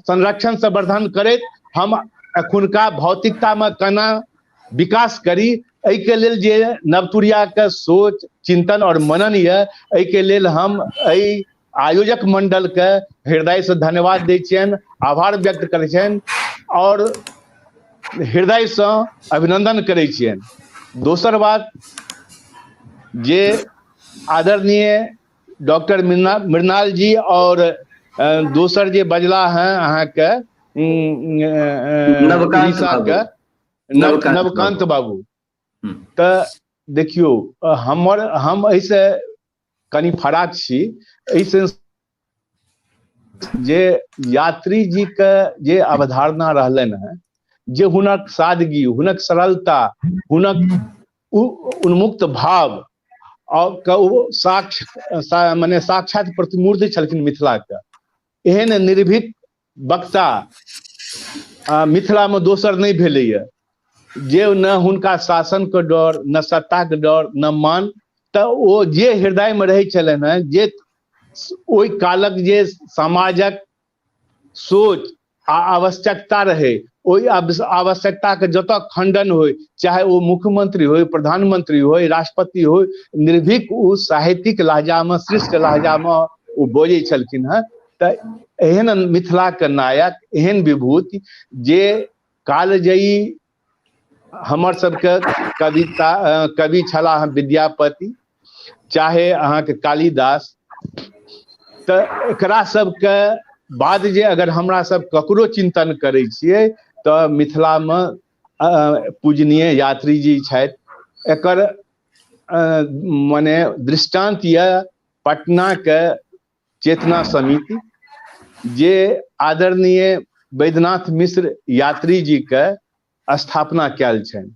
संरक्षण संवर्धन करैत हम एखुनका भौतिकतामे केना विकास करी, एहिके लेल जे नवतुरियाके सोच, चिंतन और मनन यऽ, एहिके लेल हम एहि आयोजक मंडलके हृदयसँ धन्यवाद दै छियनि, आभार व्यक्त करै छियनि और हृदयसँ अभिनंदन करै छियनि। दोसर बात जे आदरणीय डॉक्टर मृणाल जी और दोसर जे बजला हैं अहाँके नवकांत नवकांत बाबू, तऽ देखियौ हम एहिसँ कनि फराक छी एहिसँ जे यात्री जी के जे अवधारणा रहलनि हेँ, जे हुनक सादगी, हुनक सरलता, हुनक उन्मुक्त भाव और ओ मने साक्षात प्रतिमूर्ति छलखिन मिथिला के। एहन निर्भीक वक्ता मिथिला में दोसर नहीं भेलैया, जे न हुनका शासन के डर, न सत्ता के डर, न मान, तऽ ओ जे हृदय में रहै छलनि हेँ, जे ओहि कालक जे समाजक सोच आ आवश्यकता रहै, ओहि आवश्यकता के जतऽ खंडन होय, चाहे ओ मुख्यमंत्री होय, प्रधानमंत्री होय, राष्ट्रपति होय, निर्भीक ओ साहित्यिक लहजा में, श्रेष्ठ लहजा में ओ बजै छलखिन हेँ। तऽ एहन मिथिला के नायक, एहन विभूति जे कालजयी हमर सबके कविता कवि छलाह विद्यापति, चाहे अहाँके कालिदास, तऽ एकरा सबके बाद जे अगर हमरा सब ककरो चिंतन करै छियै तऽ मिथिलामे पूजनीय यात्री जी छथि। एकर मने दृष्टांत यऽ पटनाके चेतना समिति, जे आदरणीय वैद्यनाथ मिश्र यात्री जी के स्थापना कयल छनि।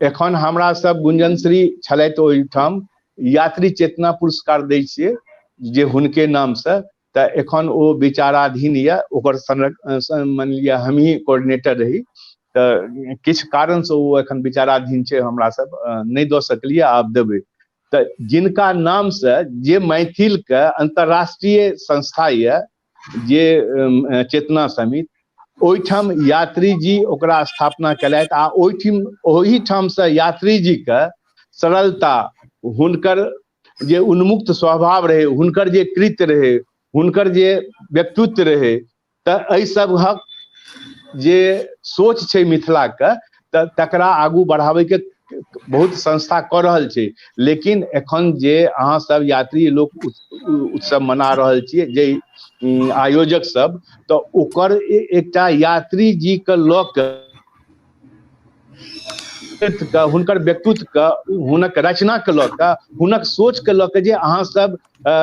एखन हमरा सब गुंजनश्री छलथि ओहिठाम यात्री चेतना पुरस्कार दै छियै जे हुनके नामसँ, तऽ एखन ओ विचाराधीन यऽ, ओकर मानि लिअ हमही कोऑर्डिनेटर रही, तऽ किछु कारणसँ ओ एखन विचाराधीन छै, हमरा सब नहि दऽ सकलियै, आब देबै। तऽ जिनका नामसँ जे मैथिलके अंतर्राष्ट्रीय संस्था यऽ जे चेतना समिति, ओहिठाम यात्री जी ओकरा स्थापना केलथि आ ओहिठामसँ यात्री जीके सरलता, हुनकर जे उन्मुक्त स्वभाव रहै, हुनकर जे कृत्य रहै, हुनकर जे व्यक्तित्व रहै, तऽ एहि सबहक जे सोच छै मिथिलाके, तऽ तकरा आगू बढ़ाबैके बहुत संस्था कऽ रहल छै। लेकिन एखन जे अहाँ सब यात्री लोक उत्सव मना रहल छियै, जे आयोजक सब, तऽ ओकर एकटा यात्री जी के लऽ के हुनकर व्यक्तित्व के, हुनक रचना के लऽ के, हुनक सोच के लऽ के जे अहाँ सब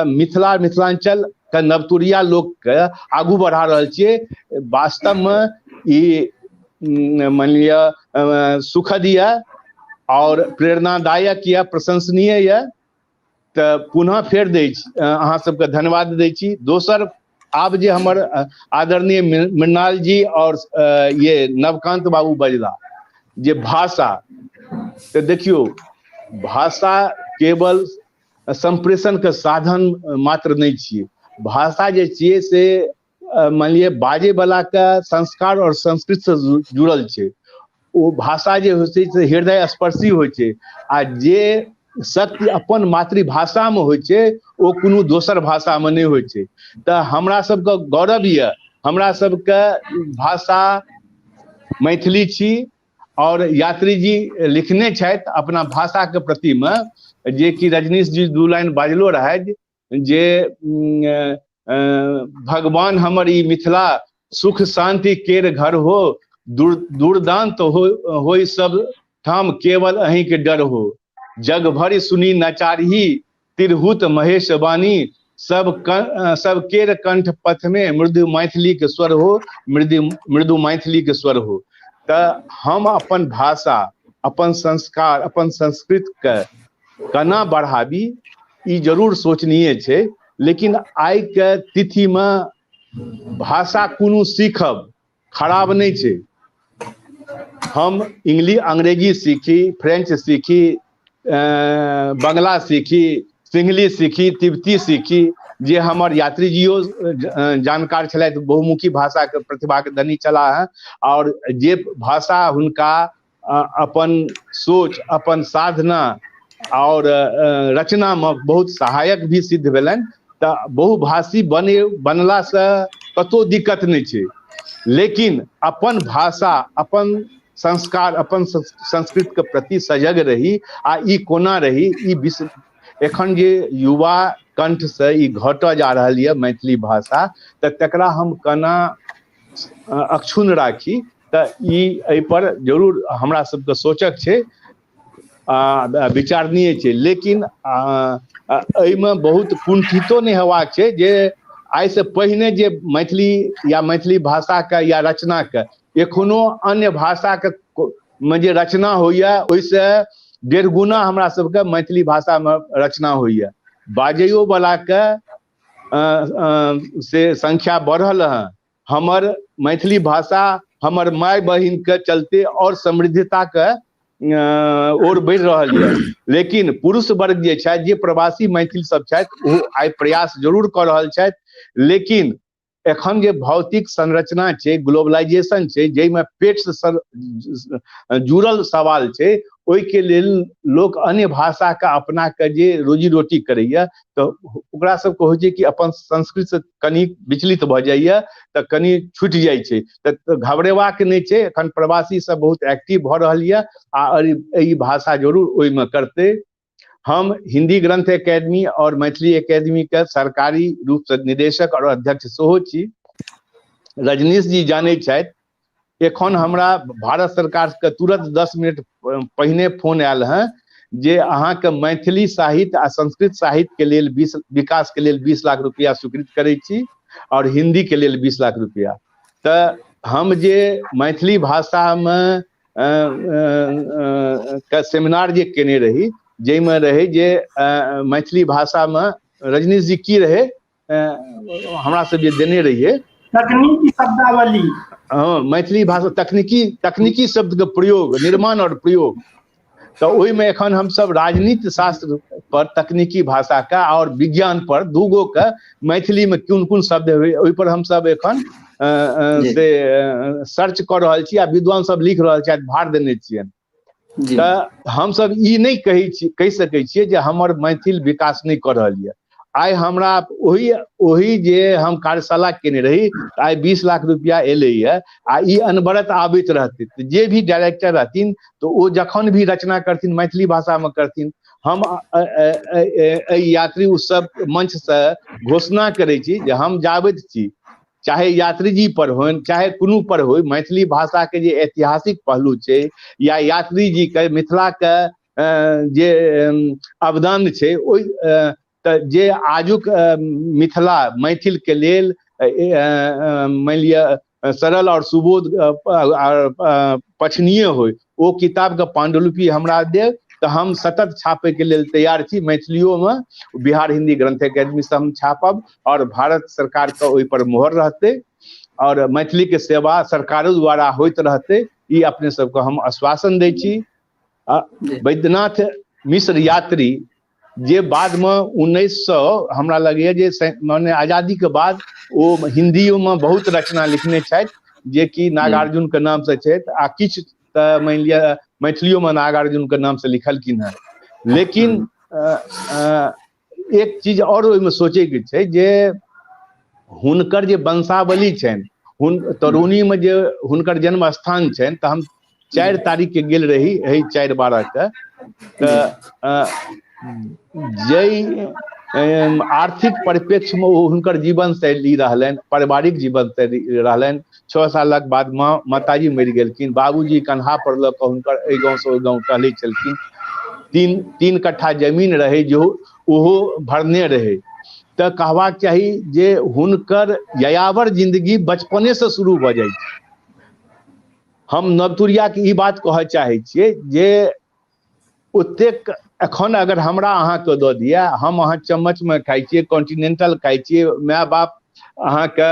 मिथिला मिथिलांचल के नवतुरिया लोक के आगू बढ़ा रहल छियै, वास्तव में ई मानि लिअ सुखद यऽ और प्रेरणादायक यऽ, प्रशंसनीय यऽ। तऽ पुनः फेर दै छी अहाँ सबके धन्यवाद दै छी। दोसर आब जे हमर आदरणीय मृणाल जी और ये नवकांत बाबू बजला जे भाषा, तऽ देखियौ भाषा केवल संप्रेषण के साधन मात्र नहि छियै, भाषा जे छियै से मानि लिअ बाजै वला के संस्कार आओर संस्कृत से जुड़ल छै। ओ भाषा जे होइ छै से हृदय स्पर्शी होइ छै, आ जे शक्ति अपन मातृभाषा मे होइ छै ओ कोनो दोसर भाषा मे नहि होइ छै। तऽ हमरा सबके गौरव यऽ, हमरा सबके भाषा मैथिली छी, और यात्री जी लिखने छथि अपना भाषा के प्रति मे, जे कि रजनीश जी 2 लाइन बाजलो रहथि जे भगवान हमर ई मिथिला सुख शांति केर घर हो, दुर्दांत हो सब ठाम केवल अहीं के डर हो, जग भरि सुनी नचारही तिरहुत महेश वाणी, सब केर कंठ पथ में मृदु मैथिली के स्वर हो, मृदु मैथिली के स्वर हो। तऽ हम अपन भाषा, अपन संस्कार, अपन संस्कृत के केना बढ़ाबी ई जरूर सोचनीय छै। लेकिन आइ के तिथि में भाषा कोनो सीखब खराब नहि छै। हम इंग्लिश अंग्रेजी सीखी, फ्रेंच सीखी, बंगला सीखी, सिंहली सीखी, तिब्बती सीखी, जे हमर यात्री जियो जानकार छलथि, बहुमुखी भाषा के प्रतिभा के धनी छलाह हैं, और जे भाषा हुनका अपन सोच, अपन साधना और रचना में बहुत सहायक भी सिद्ध भेलनि। तऽ बहुभाषी बनला से कतौ दिक्कत नहि छै, लेकिन अपन भाषा, अपन संस्कार, अपन संस्कृत के प्रति सजग रही, आ ई कोना रही, ई विश्व एखन जे युवा कंठ से ई घटऽ जा रहल यऽ मैथिली भाषा, तऽ तकरा हम केना अक्षुण्ण राखी, तऽ ई एहिपर जरूर हमरा सबके सोचक छै, विचारणीय छै। लेकिन एहिमे बहुत कुंठितो नहि हेबाक छै जे आइसँ पहिने जे मैथिली या मैथिली भाषाके या रचनाके एखनो अन्य भाषाके मे जे रचना होइए ओहिसँ 1.5 गुना हमरा सबके मैथिली भाषामे रचना होइए। बाजैयो वलाके से संख्या बढ़ल हँ। हमर मैथिली भाषा हमर माय बहिनके चलते और समृद्धताके ओर बढ़ि रहल यऽ। लेकिन पुरुष वर्ग जे छथि, जे प्रवासी मैथिल सब छथि, ओ आइ प्रयास जरूर कऽ रहल छथि, लेकिन एखन जे भौतिक संरचना छै, ग्लोबलाइजेशन छै, जाहिमे पेटसँ जुड़ल सवाल छै, ओहिके लेल लोक अन्य भाषाके अपना के जे रोजी रोटी करैया, तऽ ओकरा सबके होइ छै कि अपन संस्कृतसँ कनि विचलित भऽ जाइया, तऽ कनि छुटि जाइ छै। तऽ घबरेबाक नहि छै, एखन प्रवासी सब बहुत एक्टिव भऽ रहल यऽ, आ ई भाषा जरूर ओहिमे करतै। हम हिंदी ग्रंथ एकेडमी और मैथिली एकेडमी के सरकारी रूप से निदेशक और अध्यक्ष सेहो छी। रजनीश जी जानै छथि, एखन हमरा भारत सरकार के तुरंत 10 मिनट पहिने फोन आयल हँ जे अहाँके मैथिली साहित्य आ संस्कृत साहित्य के लेल विकास के लेल 20 लाख रुपया स्वीकृत करै छी, और हिंदी के लेल 20 लाख रुपया। तऽ हम जे मैथिली भाषामे के सेमिनार जे केने रही, जाहिमे रहै जे मैथिली भाषामे रजनीश जी की रहै, हमरा सब जे देने रहियै तकनीकी शब्दावली, हाँ, मैथिली भाषा तकनीकी शब्द के प्रयोग, निर्माण और प्रयोग। तऽ ओहिमे एखन हमसब राजनीति शास्त्र पर तकनीकी भाषा के और विज्ञान पर दूगो के मैथिली में कोन कोन शब्द होइ, ओहि पर हमसब एखन से सर्च कऽ रहल छी, आ विद्वान सब लिख रहल छथि, भार देने छियनि। तऽ हमसब ई नहि कहि सकै छियै जे हमर मैथिल विकास नहि कऽ रहल यऽ। आइ हमरा ओहि जे हम कार्यशाला केने रही, आइ 20 लाख रुपया एलैया, आ ई अनवरत आबैत रहतै। तऽ जे भी डायरेक्टर रहथिन तऽ ओ जखन भी रचना करथिन मैथिली भाषामे करथिन। हम एहि यात्री उत्सव मंचसँ घोषणा करै छी जे हम जाबैत छी, चाहे यात्री जी पर होइन चाहे कोनो पर होइ, मैथिली भाषाके जे ऐतिहासिक पहलू छै या यात्री जीके मिथिलाके जे अवदान छै, ओहि तऽ जे आजुक मिथिला मैथिलके लेल मानि लिअ सरल और सुबोध पठनीय होइ, ओ किताबके पांडुलिपि हमरा देब तऽ हम सतत छापैके लेल तैयार छी। मैथिलियोमे बिहार हिंदी ग्रंथ एकेडमीसँ हम छापब, और भारत सरकारके ओहिपर मोहर रहतै, और मैथिलीके सेवा सरकारो द्वारा होइत रहतै, ई अपने सबके हम आश्वासन दै छी। वैद्यनाथ मिश्र यात्री जे बादमे 1900 हमरा लगैए जे माने आजादीके बाद ओ हिन्दियोमे बहुत रचना लिखने छथि, जेकि नागार्जुनके नामसँ छथि, आ किछु तऽ मानि लिअ मैथिलियोमे नागार्जुनके नामसँ लिखलखिन हेँ। लेकिन एक चीज आओर ओहिमे सोचैके छै जे हुनकर जे वंशावली छनि, तरौनीमे जे हुनकर जन्म स्थान छनि, तऽ हम 4 तारीख के गेल रही एहि 4/12 के, तऽ जाहि आर्थिक परिप्रेक्ष्य में ओ हुनकर जीवन शैली रहलनि, पारिवारिक जीवन शैली रहलनि, 6 सालक बाद माताजी मरि गेलखिन, बाबूजी कन्हा पर लऽ कऽ हुनकर एहि गाँव से ओहि गाँव टहलै छलखिन, 3 कट्ठा जमीन रहै जो ओहो भरने रहै। तऽ कहबाक चाही जे हुनकर यायावर जिंदगी बचपने से शुरू भऽ जाइ छै। हम नवतुरियाके ई बात कहऽ चाहै छियै जे ओतेक एखन अगर हमरा अहाँके दऽ दिअ, हम अहाँ चम्मचमे खाइ छियै, कॉन्टिनेंटल खाइ छियै, माय बाप अहाँके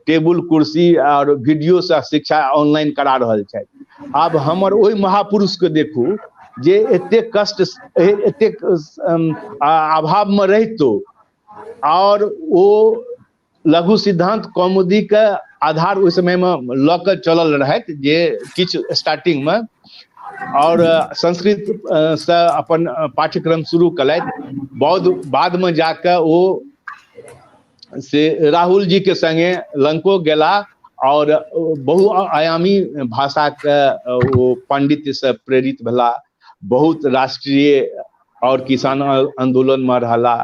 टेबुल कुर्सी आओर वीडियोसँ शिक्षा ऑनलाइन करा रहल छथि। आब हमर ओहि महापुरुषके देखू जे एतेक कष्ट, एतेक अभावमे रहितो आओर ओ लघु सिद्धांत कौमुदी के आधार ओहि समय में लऽ के चलल रहथि, जे किछु स्टार्टिंग में, और संस्कृत से अपन पाठ्यक्रम शुरू कयलथि। बौद्ध बाद में जाके ओ से राहुल जी के संगे लंको गेला और बहुआयामी भाषा के ओ पांडित्य से प्रेरित भेला, बहुत राष्ट्रीय और किसान आंदोलन में रहला,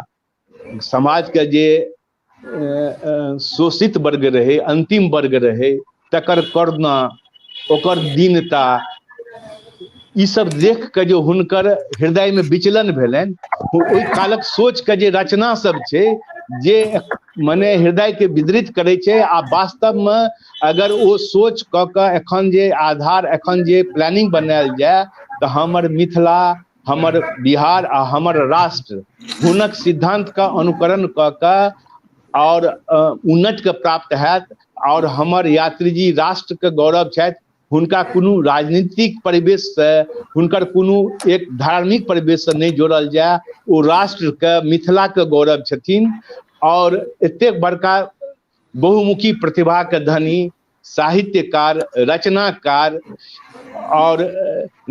समाज के जे शोषित वर्ग रहे, अंतिम वर्ग रहे, तकर करुणा, ओकर दीनता, ई सब देख के जो हुनकर हृदय में विचलन भेलनि, ओहि कालक सोच के जे रचना सब छै जे मने हृदय के विदरित करै छै। आ वास्तव में अगर ओ सोच कऽ के एखन जे आधार, एखन जे प्लानिंग बनायल जाय, तऽ हमर मिथिला, हमर बिहार आ हमर राष्ट्र हुनक सिद्धांत के अनुकरण कऽ के और उन्नति के प्राप्त हैत। और हमर यात्री जी राष्ट्र के गौरव छथि, हुनका कोनो राजनीतिक परिवेश से, हुनकर कोनो एक धार्मिक परिवेश से नहि जोड़ल जाय, ओ राष्ट्र के, मिथिला के गौरव छथिन। और एतेक बड़का बहुमुखी प्रतिभा के धनी साहित्यकार, रचनाकार और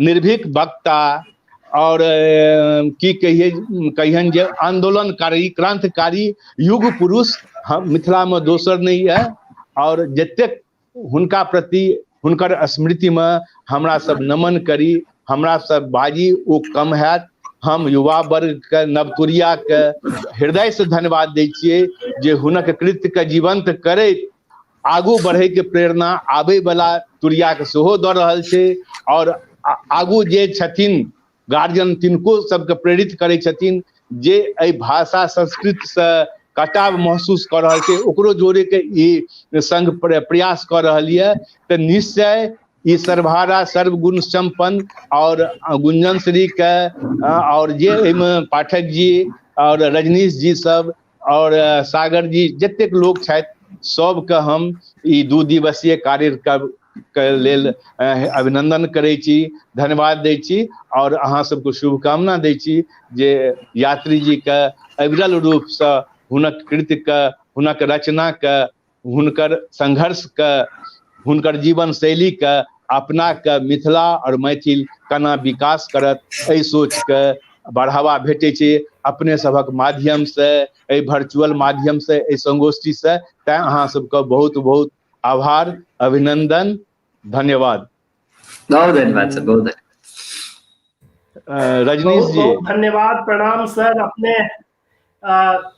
निर्भीक वक्ता और की कहिए कहियन जे आंदोलनकारी, क्रांतिकारी युग पुरुष हम मिथिला में दोसर नहीं है। और जतेक हुनका प्रति, हुनकर स्मृति में हमरा सब नमन करी, हमरा सब बाजी ओ कम हैत। हम युवा वर्ग के, नवतुरिया के हृदय से धन्यवाद दै छियै जे हुनक कृत्य के जीवंत करैत आगू बढ़े के प्रेरणा आबे वाला तुरिया के सेहो दऽ रहल छै। और आगू जे छथिन गार्जियन तिनको सबके प्रेरित करै छथिन जे एहि भाषा संस्कृत से कटाव महसूस कऽ रहल छै, ओकरो जोड़े के ई संघ प्रयास कऽ रहल यऽ। तऽ निश्चय ई सर्वहारा सर्वगुण संपन्न और गुंजन श्री के और जे एहिमे पाठक जी और रजनीश जी सब और सागर जी जतेक लोग छथि सबके हम ई 2 दिवसीय कार्यक्रम के लेल अभिनंदन करै छी, धन्यवाद दै छी और अहाँ सबके शुभकामना दै छी जे यात्री जी के अविरल रूप से हुनक कृत्य के, हुनक रचना के, हुनकर संघर्ष के, हुनकर जीवन शैली के अपना के मिथिला और मैथिल केना विकास करत, एहि सोच के बढ़ावा भेटै छै अपने सभक माध्यम से, एहि वर्चुअल माध्यम से, एहि संगोष्ठी से। तैं अहाँ सबके बहुत बहुत आभार, अभिनंदन, धन्यवाद। बहुत धन्यवाद सर, बहुत धन्यवाद। रजनीश बहुत जी। बहुत धन्यवाद, प्रणाम सर। अपने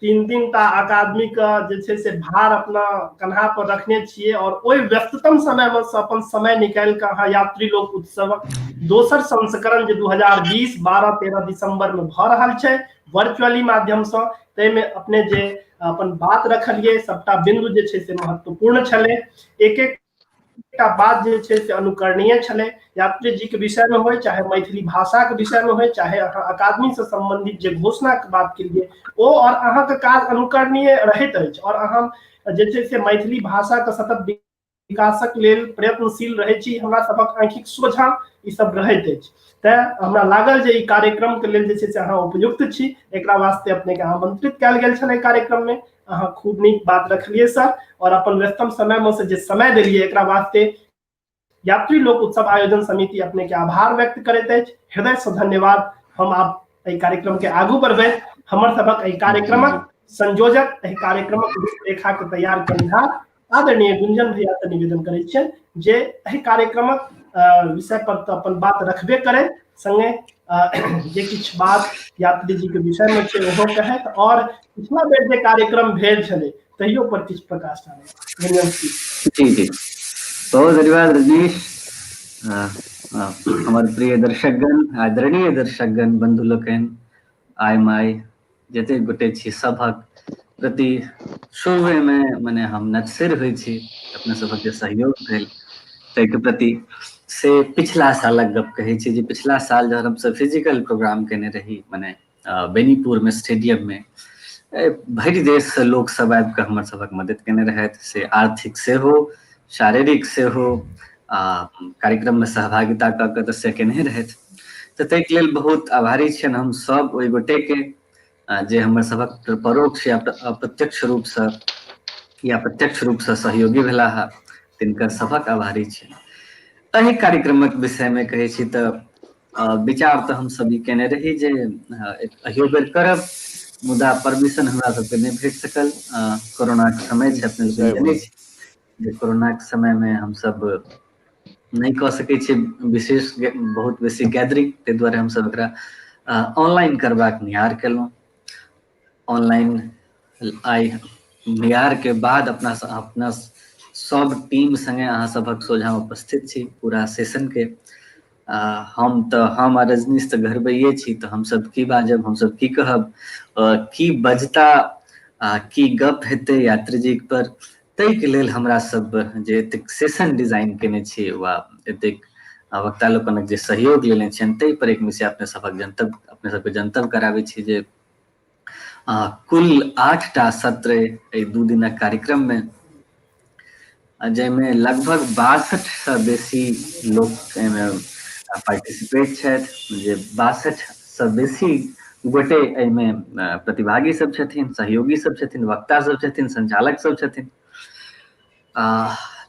3 दिन ता अकादमी के जे छै से भार अपना कन्हा पर रखने छियै और ओहि व्यस्ततम समय में से अपन समय निकालि के अहाँ यात्री लोक उत्सवक दोसर संस्करण जे 2020 12-13 दिसंबर में भऽ रहल छै वर्चुअली माध्यम से, ताहिमे अपने जे अपन बात रखलियै सबटा बिंदु जे छै से महत्वपूर्ण छलै। एक एक एकटा बात जे छै से अनुकरणीय छलै। यात्री जी के विषय में होय, चाहे मैथिली भाषा के विषय में होय, चाहे अहाँ अकादमी से संबंधित जे घोषणा के बात केलियै ओ, और अहाँ के काज अनुकरणीय रहैत अछि और अहाँ जे छै से मैथिली भाषा के सतत विकासक लेल प्रयत्नशील रहै छी। हमरा सभक आँखिक सोझाँ ई सब रहैत अछि, तेँ हमरा लागल जे ई कार्यक्रम के लेल जे छै से अहाँ उपयुक्त छी। एकरा वास्ते अपने के आमंत्रित कयल गेल छलै कार्यक्रम में। अहाँ खूब नीक बात रखलियै सर, और अपन व्यस्तम समय में से जे समय देलियै एकरा वास्ते यात्री लोक उत्सव आयोजन समिति अपने के आभार व्यक्त करैत अछि। हृदय से धन्यवाद। हम आब एहि कार्यक्रम के आगू बढ़बैत हमर सभक एहि कार्यक्रमक संयोजक, एहि कार्यक्रमक रूपरेखा के तैयार करनिहार आदरणीय गुंजन भैया से निवेदन करै छियनि जे एहि कार्यक्रमक विषय पर तऽ अपन बात रखबे करै, संगे जे किछु बात यात्री जी के विषय में छै ओहो कहैत, और पिछला बेर जे कार्यक्रम भेल छलै तहियो पर किछु प्रकाश डालै। गुंजन जी। जी जी, बहुत धन्यवाद रजनीश। हमर प्रिय दर्शकगण, आदरणीय दर्शकगण, बंधु लोकनि, आइ माइ जतेक गोटे छी सभक प्रति शुरुएमे मने हम नतसिर होइ छी अपना सभक जे सहयोग भेल ताहिके प्रति। से पिछला सालक गप कहै छी जे पिछला साल जहन हमसब फिजिकल प्रोग्राम केने रही मने बेनीपुरमे स्टेडियममे, भरि देशसँ लोक सब आबि कऽ हमर सभक मदद केने रहथि, से आर्थिक सेहो, शारीरिक सेहो, आ कार्यक्रममे सहभागिता कऽ के तऽ से केने रहथि। तऽ ताहिके लेल बहुत आभारी छियनि हम सब ओहि गोटेके जे हमर सभक परोक्ष या अप्रत्यक्ष रूपसँ या प्रत्यक्ष रूपसँ सहयोगी भेलाह, तिनकर सभक आभारी छियनि। एहि कार्यक्रमक विषयमे कहै छी तऽ विचार तऽ हम सब ई केने रही जे अहियो बेर करब, मुदा परमिशन हमरा सबके नहि भेट सकल। कोरोनाके समय छै, अपने लोकनि जनै छी जे कोरोनाके समयमे हमसब नहि कऽ सकै छियै विशेष बहुत बेसी गैदरिंग, ताहि दुआरे हमसब एकरा ऑनलाइन करबाक निहार केलहुँ। ऑनलाइन आइ निहार के बाद अपना अपना सब टीम संगे अहाँ सभक सोझाँ उपस्थित छी पूरा सेशन के। हम तऽ हम आ रजनीश तऽ घरबैये छी, तऽ हमसब की बाजब, हमसब की कहब, की बजता आ की गप हेतै यात्री जी पर, ताहिके लेल हमरा सब जे एतेक सेशन डिजाइन केने छी वा एतेक वक्ता लोकनिक जे सहयोग लेने छियनि ताहि पर एक मिसिया अपने सभक जनतब अपने सबके जनतब कराबै छी जे कुल 8टा सत्र एहि 2 दिनक कार्यक्रम में, जाहिमे लगभग 62 सँ बेसी लोक एहिमे पार्टिसिपेट छथि, जे 62 सँ बेसी गोटे एहिमे प्रतिभागी सब छथिन, सहयोगी सब छथिन, वक्ता सब छथिन, संचालक सब छथिन।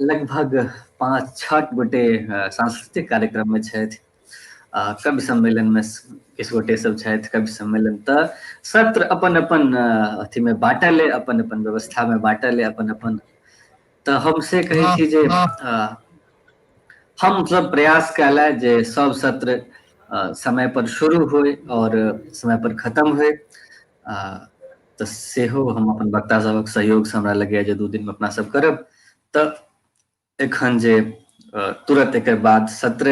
लगभग 5-6 गोटे सांस्कृतिक कार्यक्रम में छथि, कवि सम्मेलन में किछु गोटे सब छथि। कवि सम्मेलन तऽ सत्र अपन अपन अथी में बाँटल अइ, अपन अपन व्यवस्था में बाँटल अइ, अपन अपन। तऽ हम से कहै छी जे हम सब प्रयास कयल जे सब सत्र समय पर शुरू होय और समय पर खत्म होय, तऽ सेहो हम अपन वक्ता सभक सहयोग से हमरा लगैया जे 2 दिन में अपना सब करब। तऽ एखन जे तुरंत एकर बाद सत्र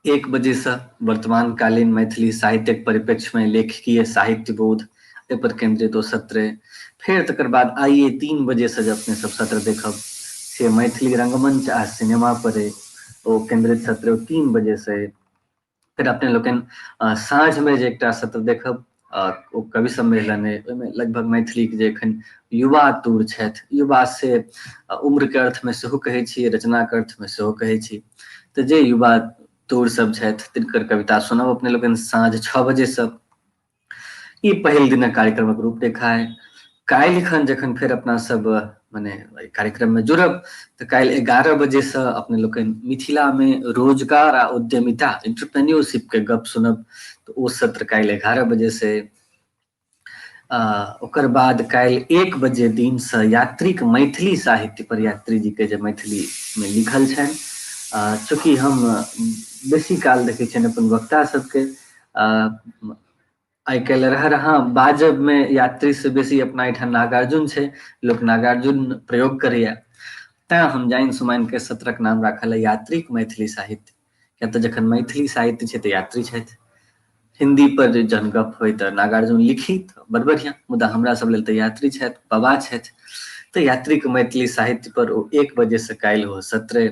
1 बजे से वर्तमान कालीन मैथिली साहित्यक परिप्रेक्ष्य में लेखकीय साहित्य बोध एहि पर केंद्रित ओ सत्र। फेर तकर बाद आइए 3 बजे से जे अपने सब सत्र देखब से मैथिली रंगमंच आ सिनेमा पर ओ केंद्रित सत्र 3 बजे से। फिर अपने लोकनि साँझ में जे एकटा सत्र देखब ओ कवि सम्मेलन है, ओहिमे लगभग मैथिली के जे एखन युवा तूर छथि, युवा से उम्र के अर्थ में सेहो कहै छी, रचना के अर्थ में सेहो कहै छी, तऽ जे युवा तूर सब छथि तिनकर कविता सुनब अपने लोकनि साँझ 6 बजे से। ई पहिल दिनक कार्यक्रमक रूपरेखा है। काल्हि खन जखन फेर अपना सब मने कार्यक्रम में जुड़ब तऽ काल्हि 11 बजे से अपने लोकनि मिथिला में रोजगार आ उद्यमिता एंटरप्रेन्योरशिप के गप सुनब, तऽ ओ सत्र काल्हि 11 बजे से। ओकर बाद काल्हि 1 बजे दिन से यात्रीक मैथिली साहित्य पर यात्री जी के जे मैथिली में लिखल छनि, चूँकि हम बेसी काल देखै छियनि अपन वक्ता सबके आइ काल्हि रह रहा बाजब में यात्री से बेसी अपना एहिठाम नागार्जुन छै, लोक नागार्जुन प्रयोग करैया, तैं हम जानि सुमानि के सत्रक नाम राखल है यात्रीक मैथिली साहित्य। किया तऽ जखन मैथिली साहित्य छै तऽ यात्री छथि, हिंदी पर जहन गप होइ तऽ नागार्जुन लिखी तऽ बड़ बढ़िया, मुदा हमरा सब लेल तऽ यात्री छथि, बाबा छथि, तऽ यात्रीक मैथिली साहित्य पर ओ 1 बजे से काल्हि हो सत्र।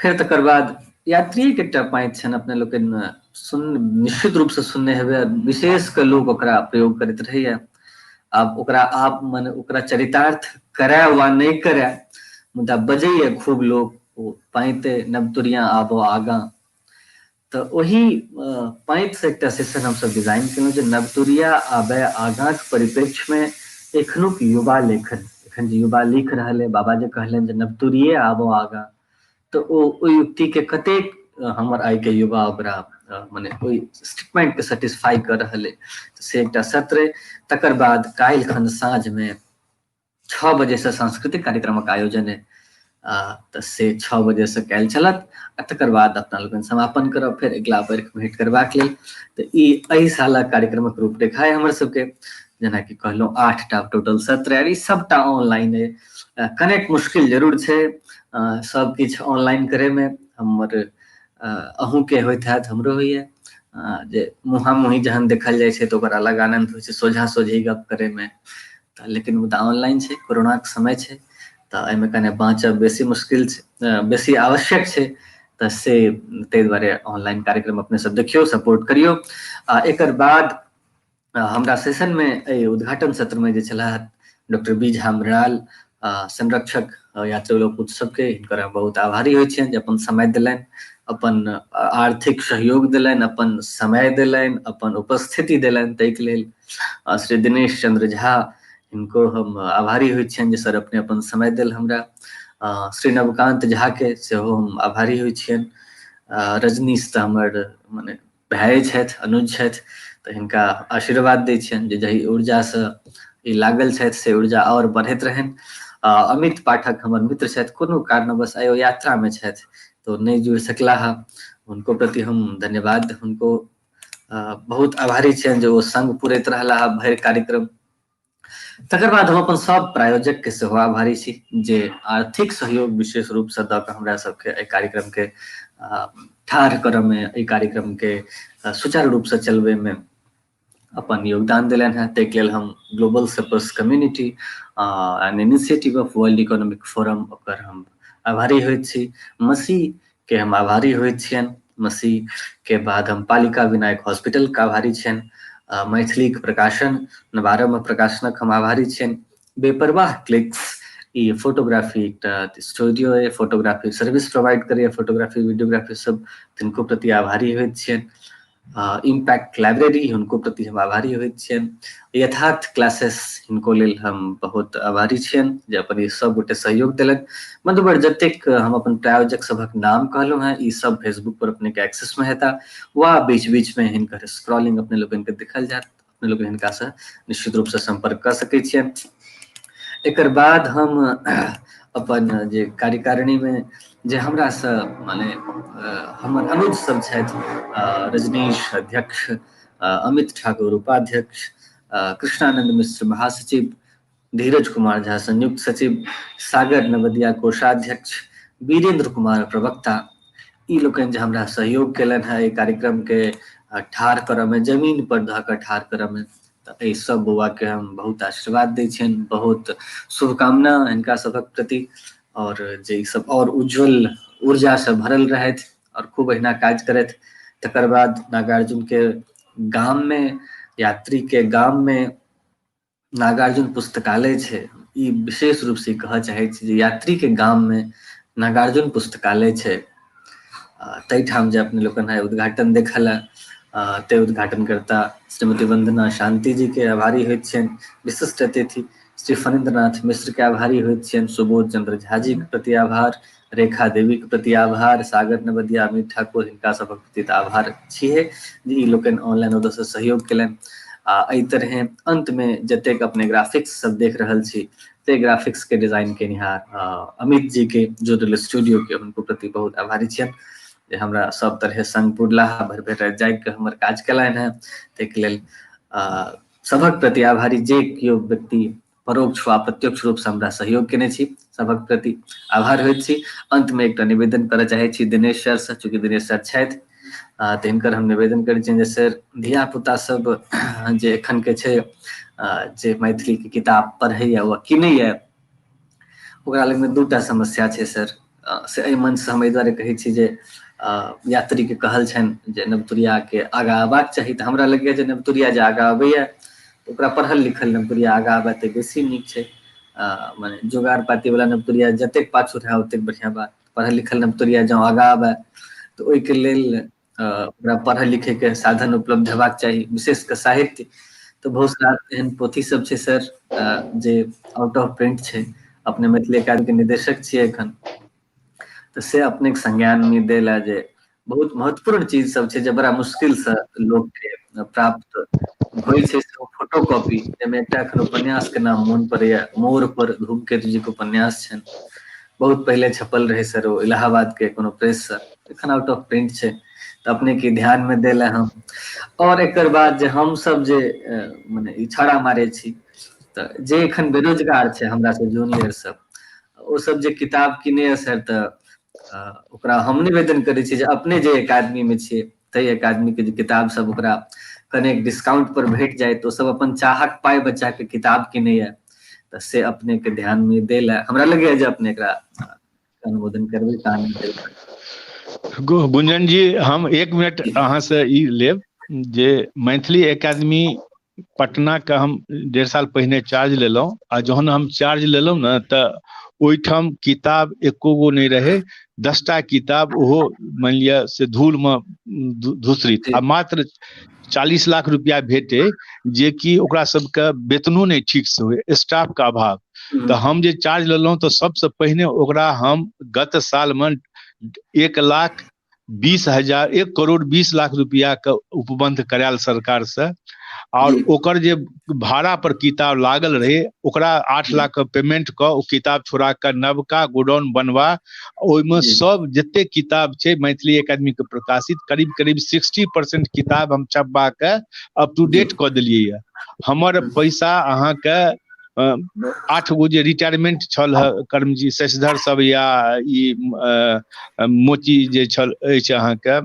फेर तकर बाद यात्रीक एकटा पाँति छनि, अपने लोकनि सुन निश्चित रूप से सुनने हेबै, विशेष कऽ लोक ओकरा प्रयोग करैत रहैया। आब ओकरा आप मने ओकरा चरितार्थ करय वा नहि करय, मुदा बजैए खूब लोक ओ पाँति नवतुरिया आबो आगाँ। तऽ ओहि पाँतिसँ एकटा सेशन हमसभ डिजाइन केलहुँ जे नवतुरिया आबय आगाँक परिप्रेक्ष्यमे एखनुक युवा लेखन, एखन जे युवा लिख रहल अइ, बाबा जे कहलनि जे नवतुरिये आबो आगाँ, तऽ ओ ओहि युक्तिके कतेक हमर आइके युवा ओकरा मने ओहि स्टेटमेंटके सेटिस्फाई कऽ रहल अइ, से एकटा सत्र अइ। तकर बाद काल्हि खन साँझमे 6 बजे से सांस्कृतिक कार्यक्रमक आयोजन है, तऽ से 6 बजे से काल्हि चलत आ तकर बाद अपना लोकनि समापन करब फेर अगिला बरख भेंट करबाक लेल। तऽ ई एहि सालक कार्यक्रमक रूपरेखा है हमर सबके। जेनाकि कहलहुँ 8टा टोटल सत्र है, ई सबटा ऑनलाइन है। कनेक्ट मुश्किल जरूर छै सब किछु ऑनलाइन करे में, हमर अहूँके होइत हैत, हमरो होइए जे मुँहा मुँही जहन देखल जाइ छै तऽ ओकर अलग आनन्द होइ छै, सोझा सोझी गप करे में। तऽ लेकिन मुदा ऑनलाइन छै, कोरोनाके समय छै, तऽ एहिमे कने बाँचब बेसी मुश्किल छै, बेसी आवश्यक छै, तऽ से ताहि दुआरे ऑनलाइन कार्यक्रम अपने सब देखियौ, सपोर्ट करियौ। आ एकर बाद हमरा सेशनमे एहि उद्घाटन सत्रमे जे छलाह डॉक्टर बी झा मृणाल, संरक्षक यात्री लोक उत्सवके, हिनकर हम बहुत आभारी होइ छियनि जे अपन समय देलनि, अपन आर्थिक सहयोग देलनि, अपन समय देलनि, अपन उपस्थिति देलनि, ताहिके लेल। श्री दिनेश चंद्र झा, हिनको हम आभारी होइ छियनि जे सर अपने अपन समय देल हमरा। श्री नवकांत झा के सेहो हम आभारी होइ छियनि। रजनीश तऽ हमर मने भाय छथि, अनुज छथि, तऽ हिनका आशीर्वाद दै छियनि जे जाहि ऊर्जासँ ई लागल छथि से ऊर्जा आओर बढ़ैत रहनि। अमित पाठक हमर मित्र छथि, कोनो कारणवश आइ ओ यात्रामे छथि तऽ नहि जुड़ि सकलाह, हुनको प्रति हम धन्यवाद, हुनको बहुत आभारी छियनि जे ओ संग पुरैत रहला भरि कार्यक्रम। तकर बाद हम अपन सब प्रायोजक के सेहो आभारी छी जे आर्थिक सहयोग विशेष रूप से दऽ कऽ हमरा सबके एहि कार्यक्रम के ठाढ़ करऽ मे, एहि कार्यक्रम के सुचारू रूप से चलबै मे अपन योगदान देलनि हेँ। ताहिके लेल हम global shapers community and initiative of world economic forum ओकर हम आभारी होइत छी। मसीह के हम आभारी होइत छियनि। मसीह के बाद हम पालिका विनायक हॉस्पिटल के आभारी छियनि। मैथिलीक प्रकाशन नवारम्भ प्रकाशनक हम आभारी छियनि। बेपरवाह क्लिक्स ई फोटोग्राफी एकटा स्टूडियो अइ, फोटोग्राफी सर्विस प्रोवाइड करैए, फोटोग्राफी वीडियोग्राफी सब, तिनको प्रति आभारी होइत छियनि। इम्पैक्ट लाइब्रेरी हुनको प्रति हम आभारी होइत छियनि। यथार्थ क्लासेस हिनको लेल हम बहुत आभारी छियनि जे अपन ई सब गोटे सहयोग देलनि। मधुबर जतेक हम अपन प्रायोजक सभक नाम कहलहुँ हेँ, ई सब फेसबुक पर अपने के एक्सेस में हेता वा बीच बीच में हिनकर स्क्रॉलिंग अपने लोकनि के देखल जायत, अपने लोकनि हिनका से निश्चित रूप से संपर्क कऽ सकै छियनि। एकर बाद हम अपन जे कार्यकारिणी में जे हमरा से माने हमर अनुज सब छथि, रजनीश अध्यक्ष, अमित ठाकुर उपाध्यक्ष, कृष्णानंद मिश्र महासचिव, धीरज कुमार झा संयुक्त सचिव, सागर नवदिया कोषाध्यक्ष, वीरेंद्र कुमार प्रवक्ता, ई लोकनि जे हमरा सहयोग केलनि हेँ एहि कार्यक्रम के ठाढ़ करऽ मे, जमीन पर धऽ कऽ ठाढ़ करऽ मे, तऽ एहि सब बौआ के हम बहुत आशीर्वाद दै छियनि, बहुत शुभकामना हिनका सभक प्रति, और जे ई सब और उज्जवल ऊर्जा से भरल रहथि और खूब अहिना काज करथि। तकर बाद नागार्जुन के गाम में, यात्री के गाम में नागार्जुन पुस्तकालय छै। ई विशेष रूप से कहऽ चाहै छी जे यात्री के गाम में नागार्जुन पुस्तकालय छै, ताहिठाम जे अपने लोकनि उद्घाटन देखऽ लए, ताहि उद्घाटनकर्ता श्रीमती वंदना शांति जी के आभारी होइत छियनि। विशिष्ट अतिथि श्री फणीन्द्रनाथ मिश्र के आभारी होइत छियनि। सुबोध चंद्र झा जी के प्रति आभार, रेखा देवी के प्रति आभार, सागर नवदिया, अमित ठाकुर, हिनका सभक प्रति तऽ आभार छिहे जे ई लोकनि ऑनलाइन ओतऽसँ सहयोग केलनि। आ एहि तरहे अंत में जतेक अपने ग्राफिक्स सब देख रहल छी, ते ग्राफिक्स के डिजाइन केनिहार अमित जी के जोडल स्टूडियो के हुनको प्रति बहुत आभारी छियनि जे हमरा सब तरहे संग पुरलाह, भरि भरि राति जागि कऽ हमर काज केलनि हेँ, ताहिके लेल सभक प्रति आभारी। जे केओ व्यक्ति परोक्ष वा प्रत्यक्ष रूपसँ हमरा सहयोग केने छी, सभक प्रति आभार होइत छी। अंतमे एकटा निवेदन करऽ चाहै छी दिनेश सरसँ, चूँकि दिनेश सर छथि तऽ हिनकर हम निवेदन करै छियनि जे सर धिया पुता सब जे एखन के छै जे मैथिली के किताब पढ़ैया वा किनैया, ओकरा लगमे दूटा समस्या छै सर। से एहि मंचसँ हम एहि दुआरे कहै छी जे यात्रीके कहल छनि जे नवतुरियाके आगाँ अयबाक चाही, तऽ हमरा लगैए जे नवतुरिया जे आगाँ अबैया ओकरा पढ़ल लिखल नवतुरिया आगाँ आबै तऽ बेसी नीक छै। मने जोगार पाती वाला नवतुरिया जतेक पाछू रहै ओतेक बढ़िया बात। पढ़ल लिखल नवतुरिया जँ आगाँ आबै तऽ ओहिके लेल ओकरा पढ़य लिखयके साधन उपलब्ध हेबाक चाही, विशेष कऽ साहित्य। तऽ बहुत सारा एहन पोथी सब छै सर जे आउट ऑफ प्रिंट छै। अपने मैथिली अकादमी के निदेशक छियै एखन, तऽ से अपनेके संज्ञानमे देला जे बहुत महत्वपूर्ण चीज सब छै जे बड़ा मुश्किल से लोक के प्राप्त होइ छै। फोटो कॉपी, जाहिमे एकटा एखन उपन्यास के नाम मोन पड़ैया, मोर पर धूमकेतु जी के उपन्यास छनि, बहुत पहिले छपल रहै सर ओ इलाहाबाद के कोनो प्रेस से, एखन आउट ऑफ प्रिंट छै। तऽ अपने के ध्यान मे देला हम। और एकर बाद जे हम सब जे मने ई छाड़ा मारे छी, तऽ जे एखन बेरोजगार छै हमरा से जूनियर सब, ओ सब जे किताब किनैया सर, तऽ ओकरा हम निवेदन करै छी जे अपने जे एकेडमी मे छियै ताहि एकेडमी के जे किताब सब ओकरा कनेक डिस्काउंट पर भेट जाय, तऽ ओ सब अपन चाहक पाइ बचा के किताब किनैया, तऽ से अपने के ध्यान मे देला। हमरा लगैया जे अपने एकरा अनुमोदन करबै कान। गुंजन जी, हम एक मिनट अहाँ से ई लेब जे मैथिली एकेडमी पटना के हम 1.5 साल पहिने चार्ज लेलहुँ, आ जहन हम चार्ज लेलहुँ ने तऽ ओहिठाम किताब एको गो नहि रहै, 10टा किताब, ओहो मानि लिअ से धूलमे धूसरित, आ मात्र 40 लाख रुपया भेटे, जेकि ओकरा सबके वेतनो नहि ठीक से होइ, स्टाफ के अभाव। तऽ हम जे चार्ज लेलहुँ तऽ सबसँ पहिने ओकरा हम गत सालमे 1,20,000, 1 करोड़ 20 लाख रुपया के उपबंध करायल सरकार से, और ओकर जे भाड़ा पर किताब लागल रहे ओकरा 8 लाख के पेमेंट कऽ ओ किताब छोड़ा कऽ नवका गोडाउन बनवा ओहिमे सब जते किताब छै मैथिली एकेडमी के प्रकाशित, करीब करीब 60% किताब हम छपबा के अप टू डेट कऽ देलियै यऽ। हमर पैसा अहाँके 8 गो जे रिटायरमेंट छल कर्मजी शशिधर सब या ई मोची जे छल अछि अहाँके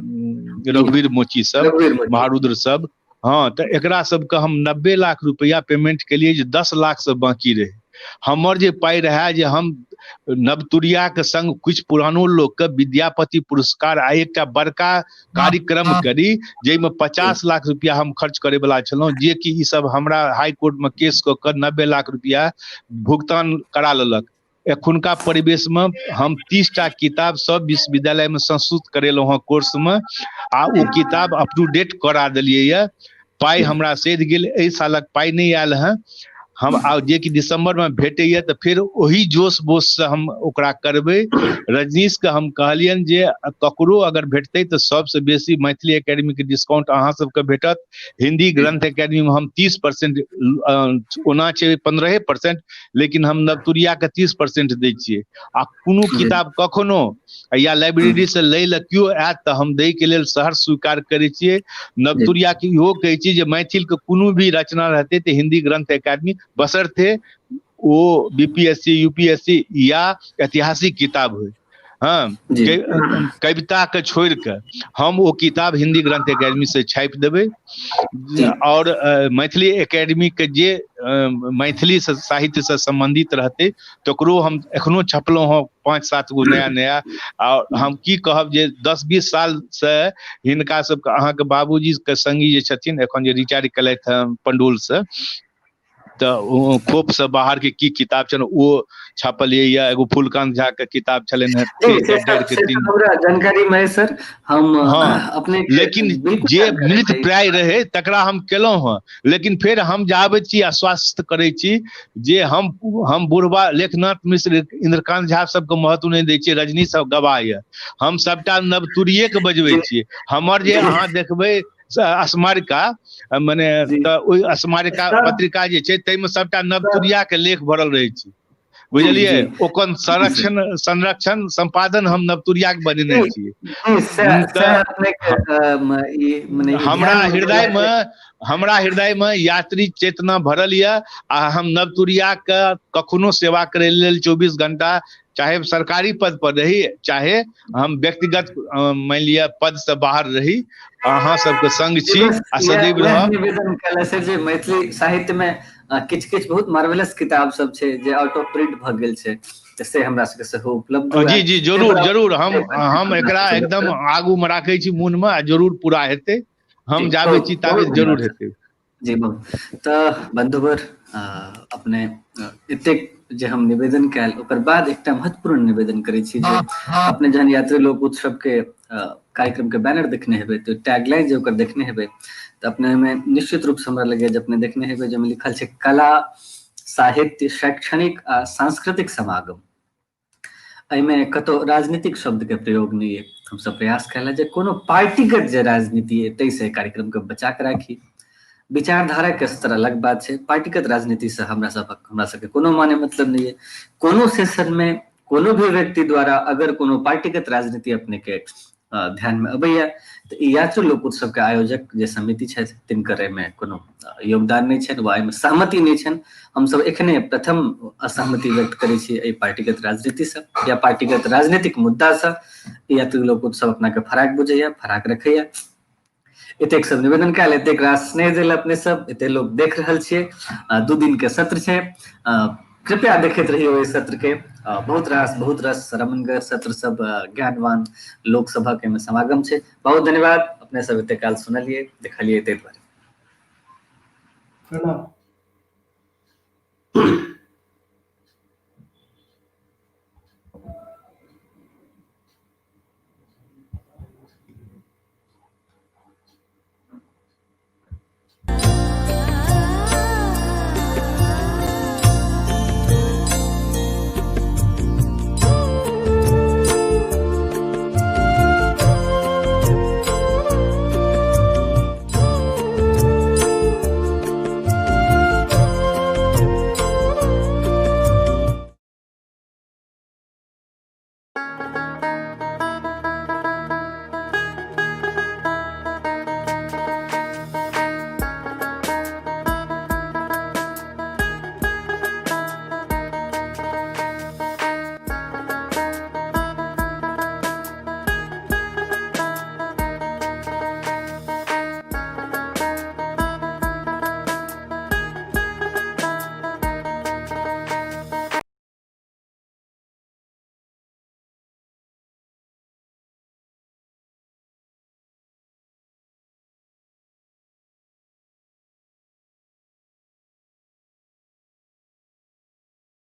रघुवीर मोची सब, महारुद्र सब, हँ, तऽ एकरा सबके हम 90 लाख रुपया पेमेंट केलियै, जे 10 लाख से बाकी रहै। हमर जे पाइ रहए जे हम नवतुरियाके संग किछु पुरानो लोकके विद्यापति पुरस्कार आ एकटा बड़का कार्यक्रम करी, जाहिमे 50 लाख रुपया हम खर्च करे वाला छलहुँ, जेकि ई सब हमरा हाई कोर्टमे केस कऽ कऽ 90 लाख रुपया भुगतान करा लेलक। एखुनका परिवेशमे हम 30टा किताब सब विश्वविद्यालयमे संस्तुत करेलहुँ हँ कोर्समे, आ ओ किताब अप टू डेट करा देलियै यऽ। पाइ हमरा सधि गेल, एहि सालक पाइ नहि आयल हँ हम, आ जेकि दिसंबरमे भेटैया तऽ फेर ओही जोश बोशसँ हम ओकरा करबै। रजनीशके हम कहलियनि जे ककरो अगर भेटतै तऽ सबसँ बेसी मैथिली एकेडमीके डिस्काउंट अहाँ सबके भेटत। हिंदी ग्रंथ एकेडमीमे हम 30%, ओना छै 15%, लेकिन हम नवतुरियाके 30% दै छियै। आ कोनो किताब कखनो या लाइब्रेरी से लै लए केओ आयत तऽ हम दै के लेल सहर्ष स्वीकार करै छियै। नवतुरिया के इहो कहै छी जे मैथिल के कोनो भी रचना रहतै तऽ हिंदी ग्रंथ एकेडमी, बशर्ते ओ बीपीएससी, यूपीएससी या ऐतिहासिक किताब होइ, हँ, कविता के छोड़ि कऽ, हम ओ किताब हिंदी ग्रंथ एकेडमी से छापि देबै। और मैथिली एकेडमी के जे मैथिली से साहित्य से संबंधित रहतै तकरो हम एखनो छपलहुँ हँ 5-7 गो नया नया। आओर हम की कहब जे 10-20 साल से हिनका सबके, अहाँके बाबूजी के संगी जे छथिन एखन जे रिटायर केलथि हँ पंडौल से, तऽ ओ खोप से बाहर के की किताब छनि ओ छापलियै या एगो फूलकांत झा के किताब छलनि हेँ। हमरा जानकारी में सर हम हँ अपने, लेकिन जे मृत प्राय रहे तकरा हम केलहुँ हँ। लेकिन फेर हम जाबे छी आश्वस्त करै छी जे हम बुढ़बा लेखनाथ मिश्र, इंद्रकांत झा सबके महत्व नहि दै छियै। रजनी सब गवाह यऽ, हम सबटा नवतुरिये के बजबै छियै। हमर जे अहाँ देखबै स्मारिका, मने तऽ ओहि स्मारिका पत्रिका जे छै ताहिमे सबटा नवतुरिया के लेख भरल रहै छै, बुझलियै? ओकर संरक्षण संरक्षण सम्पादन हम नवतुरिया के बनेने छियै। हमरा हृदय मे यात्री चेतना भरल यऽ, आ हम नवतुरिया के कखनो सेवा करै लेल 24 घंटा, चाहे सरकारी पद पर रही, चाहे हम व्यक्तिगत मानि लिअ पद से बाहर रही, अहाँ सबके संग छी आ सदैव रहब। निवेदन कयला सर जे मैथिली साहित्य मे किछु किछु बहुत मार्वेलस किताब सब छै जे आउट ऑफ प्रिंट भऽ गेल छै, तऽ से हमरा सबके सेहो उपलब्ध। जी जी जरूर जरूर, हम एकरा एकदम आगू मे राखै छी मोन मे, आ जरूर पूरा हेतै। हम जाबै छी ताबे जरूर हेतै। जी, बहुत तऽ बंधुवर अपने एतेक जे हम निवेदन कयल, ओकर बाद एकटा महत्वपूर्ण निवेदन करै छी जे अपने जहन यात्री लोक उत्सव के कार्यक्रम के बैनर देखने हेबै, तऽ टैगलाइन जे ओकर देखने हेबै, तऽ अपने ओहिमे निश्चित रूप से हमरा लगैया जे अपने देखने हेबै जाहिमे लिखल छै कला, साहित्य, शैक्षणिक आ सांस्कृतिक समागम। एहिमे कतौ राजनीतिक शब्द के प्रयोग नहि अइ। हमसब प्रयास कयल जे कोनो पार्टीगत जे राजनीति अइ ताहिसँ एहि कार्यक्रम के बचा के राखी। विचारधारा के स्तर अलग बात छै, पार्टीगत राजनीति से हमरा सबके कोनो माने मतलब नहि अइ। कोनो सेशन में कोनो भी व्यक्ति द्वारा अगर कोनो पार्टीगत राजनीति अपने के ध्यान में अबैया तऽ ई यात्रु लोक उत्सव के आयोजक जे समिति छथि तिनकर एहिमे कोनो योगदान नहि छनि वा एहिमे सहमति नहि छनि। हमसब एखने प्रथम असहमति व्यक्त करै छी एहि पार्टीगत राजनीति से या पार्टीगत राजनीतिक मुद्दा से। यात्रु लोक उत्सव अपना के फराक बुझैया, फराक रखैया। एतेक सब निवेदन कयल, एतेक रास स्नेह देल अपने सब, एते लोग देख रहल छियै। 2 दिन के सत्र छै, कृपया देखैत रहियौ एहि सत्र के। बहुत रास रमनगर सत्र सब, ज्ञानवान लोक सभक एहिमे समागम छै। बहुत धन्यवाद अपने सब एते काल सुनलियै, देखलियै, ताहि दुआरे। प्रणाम।